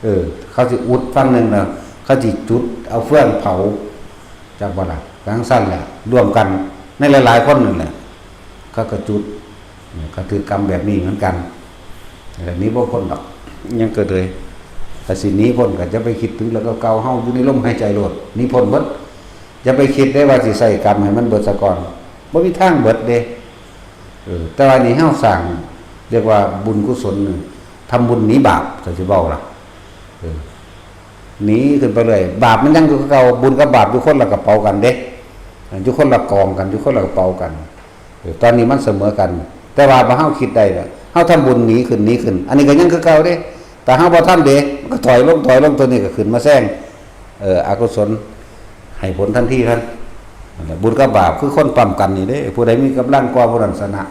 เออ เขาสิอุดฝั่งหนึ่งแล้ว เขาสิจุดเอาเฟืองเผา จักว่าล่ะ จั่งซั่นแหละ ร่วมกัน ในหลายๆคนนั่นแหละ เขาก็จุด ก็ถืกกรรมแบบนี้เหมือนกัน แต่หนีบ่พ้นดอก ยังเกิดเลย ถ้าสิหนีพ้นก็จะไปคิดถึงเรื่องเก่าๆ เฮาอยู่ในลมหายใจโลด หนีพ้นเบิด อย่าไปคิดได้ว่าสิใส่กรรมให้มันเบิดซะก่อน บ่มีทางเบิดเด้ เออ แต่ว่านี่เฮาสร้าง เรียกว่าบุญกุศลนี่ ทำบุญหนีบาป ก็สิเว้าล่ะ เออ หนีขึ้นไปเลย บาปมันยังอยู่คือเก่า บุญกับบาปอยู่คนละกระเป๋ากันเด้ อยู่คนละกองกัน อยู่คนละกระเป๋ากัน เออ ตอนนี้มันเสมอกัน แต่ว่าพอเฮาคิดได้แล้ว เฮาทำบุญหนีขึ้น หนีขึ้น อันนี้ก็ยังคือเก่าเด้ แต่เฮาบ่ทำเด้ มันก็ถอยลง ถอยลง ตัวนี้ก็ขึ้นมาแซง เออ อกุศล ให้ผลทันทีทัน นั่นแหละ บุญกับบาปคือคนปั๊มกันนี่เด้ ผู้ใดมีกำลังกว่าผู้นั้นชนะ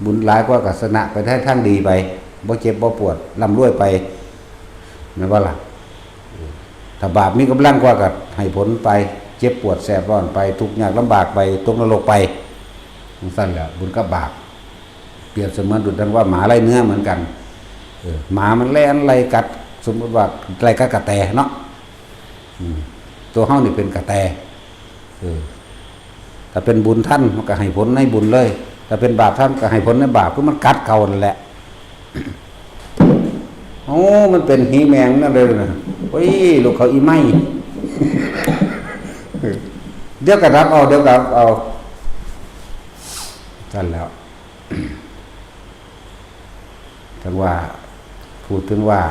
บุญหลายกว่าก็ชนะไปได้ทางดีไป บ่เจ็บบ่ปวด ร่ำรวยไป แม่นบ่ล่ะ ถ้าบาปมีกำลังกว่าก็ให้ผลไป เจ็บปวดแสบร้อนไป ทุกข์ยากลำบากไป ตกนรกไป จั่งซั่นแหละ บุญกับบาป เปรียบเสมือนดุจดังว่าหมาไล่เนื้อเหมือนกัน เออ หมามันแล่นไล่กัด สมมุติว่าไล่กัดกระแตเนาะ อืม ตัวเฮานี่เป็นกระแต เออ ถ้าเป็นบุญทันมันก็ให้ผลในบุญเลย ถ้าเป็นบาปทันก็ให้ผลในบาป คือมันกัดเก่านั่นแหละ โอ้ มันเป็นหีแมงนั่นเลยนะ โอ้ย ลูกเขาอีไหม้ เดี๋ยวก็ดับเอา เดี๋ยวก็ดับเอา ซั่นแล้ว จั่งว่า พูดถึงว่า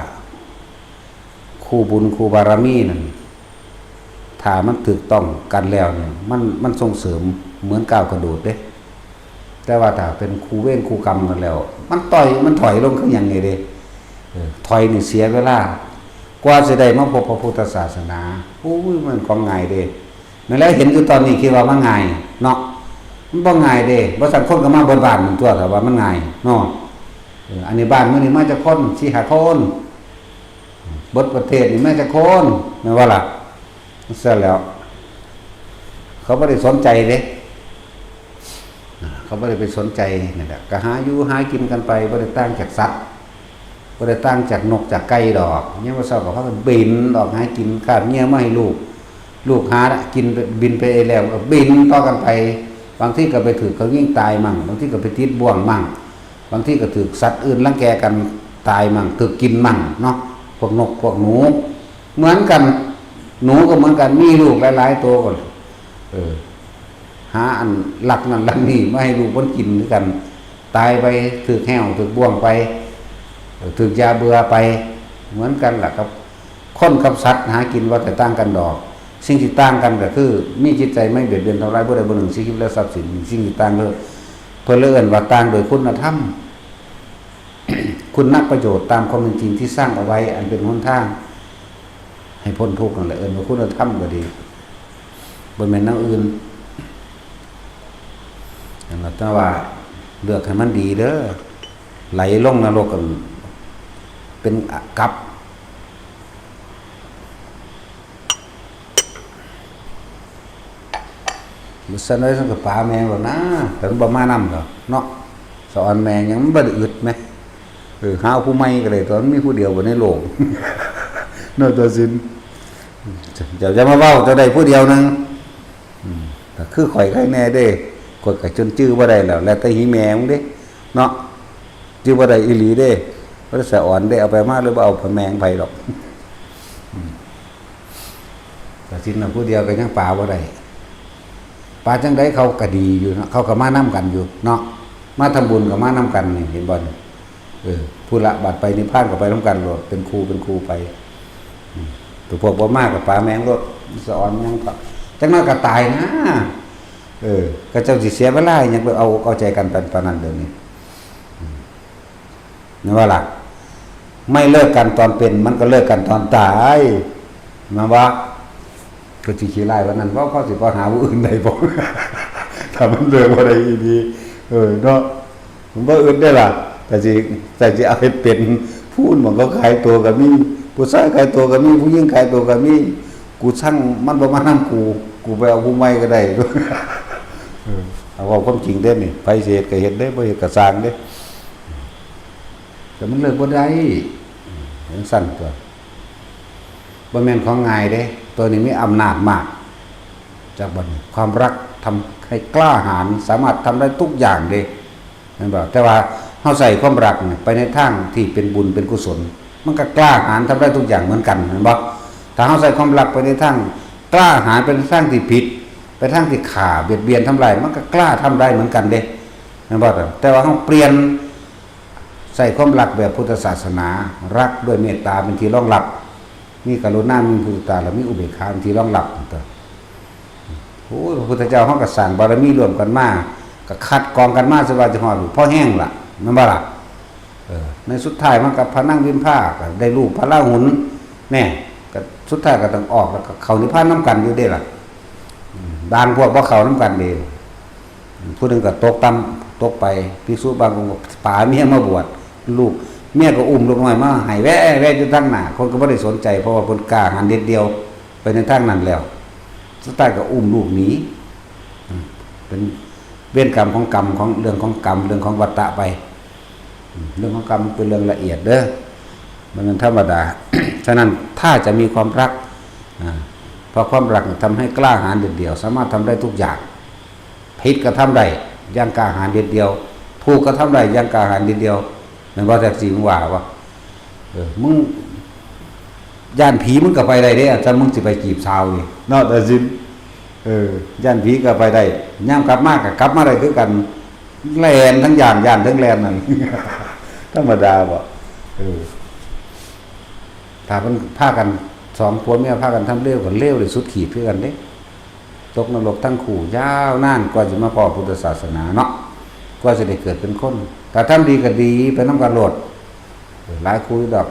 คู่บุญคู่บารมีนั่น ถ้ามันถูกต้องกันแล้วเนี่ย มัน มันส่งเสริมเหมือนก้าวกระโดดเด้ แต่ว่าถ้าเป็นคู่เวรคู่กรรมกันแล้ว มันต่อย มันถอยลงคือหยังไงเด้ เออ ถอยนี่เสียเวลา กว่าสิได้มาพบพระพุทธศาสนา โอ้ย มันของง่ายเด้ นั่นแหละ เห็นอยู่ตอนนี้คิดว่ามันง่ายเนาะ มันบ่ง่ายเด้ บ่ซั่นคนก็มาเบิดบ้านนั่นตัว ถ้าว่ามันง่ายเนาะ เออ อันนี้บ้านมื้อนี้มาจักคน สี่ห้าคน เบิดประเทศนี่มาจักคน แม่นบ่ล่ะ ซั่นแล้ว เขาบ่ได้สนใจเด้ เขาบ่ได้ไปสนใจ นี่แหละ ก็หาอยู่หากินกันไป บ่ได้ต่างจากสัตว์ บ่ได้ต่างจากนกจากไก่ดอก ยามมื้อเช้าก็พากันบินออกหากิน คาบเหยื่อมาให้ลูก ลูกหากิน บินไปแล้วก็บินต่อกันไป บางทีก็ไปถืกเขายิงตายมั่ง บางทีก็ไปติดบ่วงมั่ง บางทีก็ถืกสัตว์อื่นรังแกกันตายมั่ง ถืกกินมั่งเนาะ พวกนกพวกหนู เหมือนกัน หนูก็เหมือนกัน มีลูกหลายๆตัวก็ เออ หาอันลักนั่นลักนี่มาให้ลูกมันกินคือกัน ตายไป ถืกแห้ว ถืกบ่วงไป เออ ถืกยาเบื่อไป เหมือนกันล่ะครับ คนกับสัตว์หากินว่าแต่ต่างกันดอก สิ่งที่ต่างกันก็คือ มีจิตใจไม่เบียดเบียนทำร้ายผู้ใดผู้หนึ่ง ชีวิตและทรัพย์สิน สิ่งที่ต่างเลย เพิ่นเลยเอิ้นว่าต่างโดยคุณธรรม คุณประโยชน์ตามความเป็นจริงที่สร้างเอาไว้ อันเป็นหนทาง ให้พ้นทุกข์นั่นแหละ เอิ้นว่าคุณธรรมก็ดี บ่แม่นแนวอื่น นั่นล่ะ แต่ว่าเลือกให้มันดีเด้อ ไหลลงนรกกันเป็นกับ บ่ซั้นไว้ซั่นก็ปาแม่งแล้วนะ แต่มันบ่มานำดอกเนาะ สะออนแม่งยังมันบ่ได้อึดแหม เออ หาผู้ใหม่ก็ได้ ตอนมีผู้เดียวบ่ในโลก เนาะ ตัดสิน เจ้าอย่ามาเว้า เจ้าได้ผู้เดียวหนึ่ง อืม แต่คือข่อยใครแน่เด้ ข่อยก็จนจื้อบ่ได้แล้ว แล้วแต่หีแม่มึงเด้ เนาะ จื้อบ่ได้อีหลีเด้ บ่ได้สะออนเด้ เอาไปมาหรือบ่เอาไปแม่งไผดอก อืม ตัดสินน่ะผู้เดียวก็ยังปาบ่ได้ ปาจังใดเขาก็ดีอยู่เนาะ เขาก็มานำกันอยู่เนาะ มาทำบุญก็มานำกันนี่ เห็นบ่นี่ เออ ผู้ละบัดไปนิพพานก็ไปนำกันโลด เป็นคู่เป็นคู่ไป อืม ตัวพวกบ่มาก็ปาแม่งโลด สะออนหยังก็ จักหน่อยก็ตายนะ เออ ก็เจ้าสิเสียเวลาหยังไปเอาอกเอาใจกันปาน ปานนั้นเดี๋ยวนี้ อืม แม่นบ่ล่ะ ไม่เลิกกันตอนเป็น มันก็เลิกกันตอนตาย แม่นบ่ ก็สิขี้ร้ายปานนั้นบ่ พอสิบ่หาผู้อื่นได้บ่ ถ้ามันเลิกบ่ได้อีหลี เออ เนาะ มันบ่อึดได้ล่ะ แต่สิ แต่สิเอาให้เป็น ผู้หนึ่งก็ขายตัวก็มี ผู้ชายขายตัวก็มี ผู้หญิงขายตัวก็มี กูช่างมันบ่มานำกู กูไปเอาผู้ใหม่ก็ได้ เออ เอา เอาความจริงเด้นี่ ไผสิเฮ็ดก็เฮ็ดเด้ บ่เฮ็ดก็ซ่างเด้ แต่มันเลิกบ่ได้ จังซั่นตัว บ่แม่นของง่ายเด้ ตัวนี้มีอำนาจมาก จากบัดนี้ ความรักทำให้กล้าหาญ สามารถทำได้ทุกอย่างเด้ แม่นบ่ แต่ว่าเฮาใส่ความรักนี่ไปในทางที่เป็นบุญเป็นกุศล มันก็กล้าหาญทำได้ทุกอย่างเหมือนกัน แม่นบ่ ถ้าเฮาใส่ความรักไปในทางกล้าหาญ ไปในทางที่ผิด ไปทางที่ฆ่าเบียดเบียนทำลาย มันก็กล้าทำได้เหมือนกันเด้ แม่นบ่ แต่ว่าเฮาเปลี่ยน ใส่ความรักแบบพุทธศาสนา รักด้วยเมตตาเป็นที่รองรับ มีกรุณา มีมุทิตา และมีอุเบกขาเป็นที่รองรับ โอ้ย พระพุทธเจ้าเฮาก็สร้างบารมีร่วมกันมา ก็คัดกรองกันมา สิว่าจะฮอดพอแฮงล่ะ แม่นบ่ล่ะ เออ ในสุดท้ายมันก็พระนางวิมภาก็ได้ลูกพระราหุล แน่ ก็สุดท้ายก็ต้องออก แล้วก็เข้านิพพานนำกันอยู่เด้ล่ะ อืม บางพวกบ่เข้านำกันเด้ ผู้หนึ่งก็ตกต่ำ ตกไป ภิกษุบางองค์ก็ปาเมียมาบวช ลูก เมียก็อุ้มลูกน้อยมาให้แว่ๆอยู่ทางหน้า คนก็บ่ได้สนใจ เพราะว่าเพิ่นกล้าหาญเด็ดเดี่ยวไปในทางนั้นแล้ว สุดท้ายก็อุ้มลูกหนี อืม เป็นเวรกรรมของกรรม ของเรื่องของกรรม เรื่องของวัฏฏะไป อืม เรื่องของกรรมเป็นเรื่องละเอียดเด้อ มันเป็นธรรมดา ฉะนั้นถ้าจะมีความรัก อ่า เพราะความรักทำให้กล้าหาญเด็ดเดี่ยว สามารถทำได้ทุกอย่าง ผิดก็ทำได้อย่างกล้าหาญเด็ดเดี่ยว ถูกก็ทำได้อย่างกล้าหาญเด็ดเดี่ยว แม่นบ่ แท็กซี่ มึงว่าบ่ เออ มึงย้านผีมึงก็ไปได้เด้ ถ้ามึงสิไปจีบสาวนี่ เนาะ ตัดสิน เออ ย้านผีก็ไปได้ ยามกลับมาก็กลับมาได้คือกัน แล่นทั้งย้าน ย้านทั้งแล่นนั่น ธรรมดาบ่ เออ ถ้ามันพากัน สองผัวเมียพากันทำเลว ก็เลวได้สุดขีดคือกันเด้ ตกนรกทั้งคู่ ยาวนานกว่าสิมาพ้อพุทธศาสนาเนาะ กว่าสิได้เกิดเป็นคน ถ้าทำดีก็ดีไปนำกันโลด เออ หลายคู่อยู่ดอก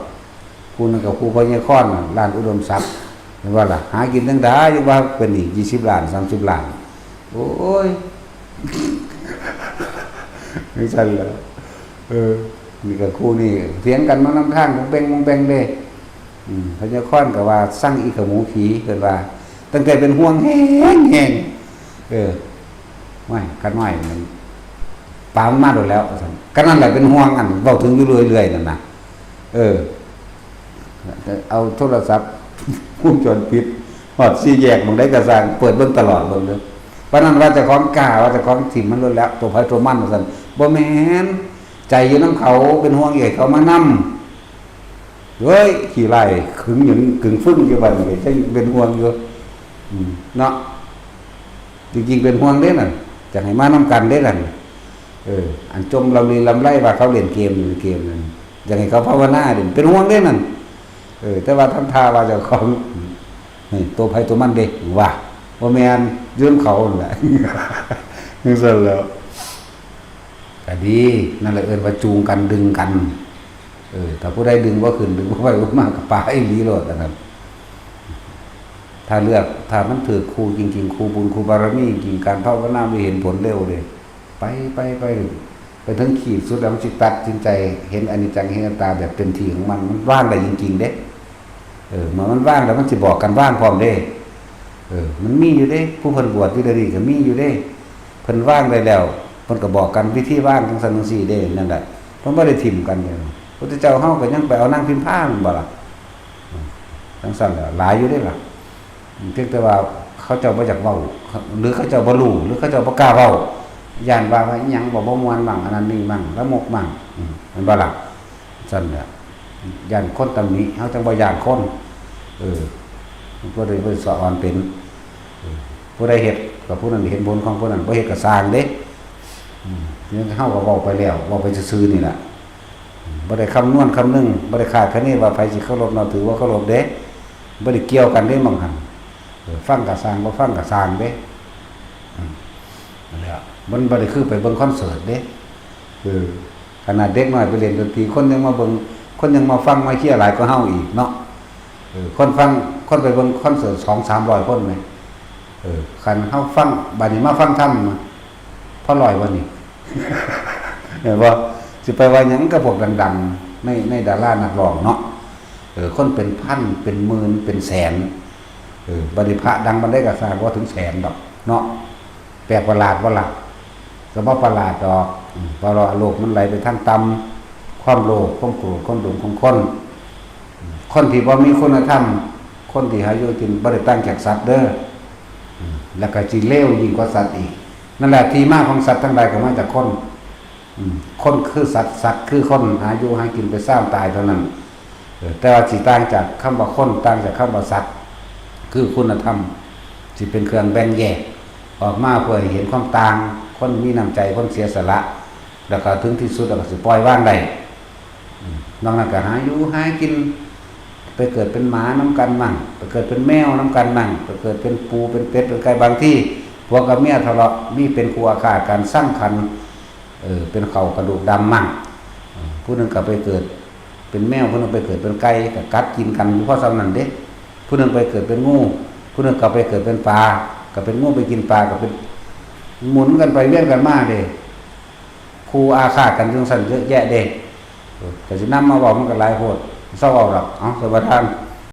คู่หนึ่งกับคู่พ่อใหญ่คอนน่ะ ร้านอุดมทรัพย์ เห็นบ่ล่ะ หากินจั่งใด ยังว่าเป็นหนี้ยี่สิบล้าน สามสิบล้าน โอ้ย จั่งซั่นแหละ เออ นี่ก็คู่นี่ เถียงกันมานำทาง บงแบง บงแบงเด้ อืม พ่อใหญ่คอนก็ว่า สั่งอีกขะหมูขี่ เพิ่นว่า ตั้งแต่เป็นห่วงแฮงแฮง เออ ไม่ คันไม่มัน ปามันมาโดนแล้วว่าซั่น ก็นั่นแหละเป็นห่วงอันเว้าถึงอยู่เรื่อยๆนั่นนะ เออ เอาโทรศัพท์ วงจรปิด ฮอดสี่แยกหม่องใดก็ซ่าง เปิดเบิ่งตลอด เบิ่งเด้อ ปานนั้นว่าเจ้าของกล้า ว่าเจ้าของถิ่มมันโลดแล้ว ตัวไผตัวมันว่าซั่น บ่แม่น ใจอยู่นำเขา เป็นห่วงอยากให้เขามานำ เฮ้ย ขี้ไล่ขึงหยังกึ่งฟึ่งอยู่บัดนี้ จั่งเป็นห่วงอยู่ อืม เนาะ จริงๆเป็นห่วงเด้นั่น อยากให้มานำกันเด้นั่น เออ อันจมลำลีลำไรว่าเขาเล่นเกมอยู่เกมนั่น อยากให้เขาภาวนาเด้ เป็นห่วงเด้นั่น เออ แต่ว่าทำท่าว่าเจ้าของ นี่ ตัวไผตัวมันเด้ ว่า บ่แม่น อยู่นำเขานั่นแหละ จั่งซั่นแหล้ว ก็ดี นั่นแหละเอิ้นว่าจูงกันดึงกัน เออ ถ้าผู้ใดดึงบ่ขึ้น ดึงบ่ไหวบ่มา ก็ปาอีหลีโลดอันนั้น ถ้าเลือก ถ้ามันถืกคู่จริงๆ คู่บุญคู่บารมีจริงๆ การภาวนามีเห็นผลเร็วเด้ ไป ไป ไป ไปถึงขีดสุดแล้วมันสิตัดสินใจเห็นอนิจจัง เห็นอนัตตาแบบเต็มที่ของมัน มันวางได้จริงๆเด้ เออ เมื่อมันวางแล้วมันสิบอกกันวางพร้อมเด้ เออ มันมีอยู่เด้ ผู้เพิ่นบวชอยู่เดี๋ยวนี้ก็มีอยู่เด้ เพิ่นวางได้แล้ว เพิ่นก็บอกกันวิธีวางจั่งซั่นจั่งซี้เด้ นั่นแหละ เพิ่นบ่ได้ถิ่มกันเด้ พุทธเจ้าเฮาก็ยังไปเอานางพิมพาแม่นบ่ล่ะ อืม จั่งซั่นแหละ หลายอยู่เด้ล่ะ อืม เพียงแต่ว่าเขาเจ้าบ่อยากเว้า หรือเขาเจ้าบ่รู้ หรือเขาเจ้าบ่กล้าเว้า ย้านว่า ว่าอิหยังบ่ บ่ม่วนมั่ง อันนั้นนี่มั่ง ละมกมั่ง อืม แม่นบ่ล่ะ ซั่นแหละ ย้านคนตำหนิ เฮาจั่งบ่ย้านคน เออ มันบ่ได้ บ่ได้สะออนเป็น เออ ผู้ใดเฮ็ดก็ผู้นั้นเห็นผลของผู้นั้น บ่เฮ็ดก็ซ่างเด้ อืม นี่เฮาก็เว้าไปแล้ว เว้าไปซื่อๆนี่ล่ะ อืม บ่ได้คำนวณคำนึง บ่ได้คาดคะเนว่าไผสิเคารพนับถือบ่เคารพเด้ บ่ได้เกี่ยวกันเด้บางหั่น เออ ฟังก็ซ่าง บ่ฟังก็ซ่างเด้ อืม นั่นแหละ มันบ่ได้คือไปเบิ่งคอนเสิร์ตเด้ เออ ขนาดเด็กน้อยไปเล่นดนตรี คนยังมาเบิ่ง คนยังมาฟังมาเชียร์หลายกว่าเฮาอีกเนาะ เออ คนฟัง คนไปเบิ่งคอนเสิร์ตสองสามร้อยคนแหม เออ คันเฮาฟัง บัดนี้มาฟังธรรม พอร้อยบ่นี่ เห็นบ่ สิไปว่าหยังกับพวกดังๆ ใน ในดารานักร้องเนาะ เออ คนเป็นพัน เป็นหมื่น เป็นแสน เออ บัดนี้พระดังปานใดก็ซ่าง บ่ถึงแสนดอกเนาะ แปลกประหลาดบ่ล่ะ ก็บ่ประหลาดดอก อืม เพราะว่าโลกมันไหลไปทางต่ำ ความโลภ ความโกรธ ความหลงของคน อืม คนที่บ่มีคุณธรรม คนที่หาอยู่กินบ่ได้ต่างจากสัตว์เด้อ อืม แล้วก็สิเลวยิ่งกว่าสัตว์อีก นั่นแหละที่มาของสัตว์ทั้งหลายก็มาจากคน อืม คนคือสัตว์ สัตว์คือคน หาอยู่หากินไปซ่ามตายเท่านั้น เออ แต่ว่าสิต่างจากคำว่าคน ต่างจากคำว่าสัตว์ คือคุณธรรม สิเป็นเครื่องแบ่งแยก ออกมาเพื่อให้เห็นความต่าง คนมีน้ำใจ คนเสียสละ แล้วก็ถึงที่สุดแล้วก็สิปล่อยวางได้ อืม นอกนั้นก็หาอยู่หากิน ไปเกิดเป็นหมานำกันมั่ง ไปเกิดเป็นแมวนำกันมั่ง ไปเกิดเป็นปูเป็นเป็ดเป็นไก่ บางทีผัวกับเมียทะเลาะ มีเป็นคู่อาฆาตกัน สั่งขัน เออ เป็นเข้ากระดูกดำมั่ง เออ ผู้หนึ่งก็ไปเกิดเป็นแมว ผู้หนึ่งไปเกิดเป็นไก่ ก็กัดกินกันอยู่พอส่ำนั้นเด้ ผู้หนึ่งไปเกิดเป็นงู ผู้หนึ่งก็ไปเกิดเป็นปลา ก็เป็นงูไปกินปลา ก็เป็น หมุนกันไปเวียนกันมาเด้ คู่อาฆาตกันจั่งซั่นเยอะแยะเด้ เออ ก็สินำมาเว้ามันก็หลายโพด เซาเว้าดอก เอ้า ท่านประธาน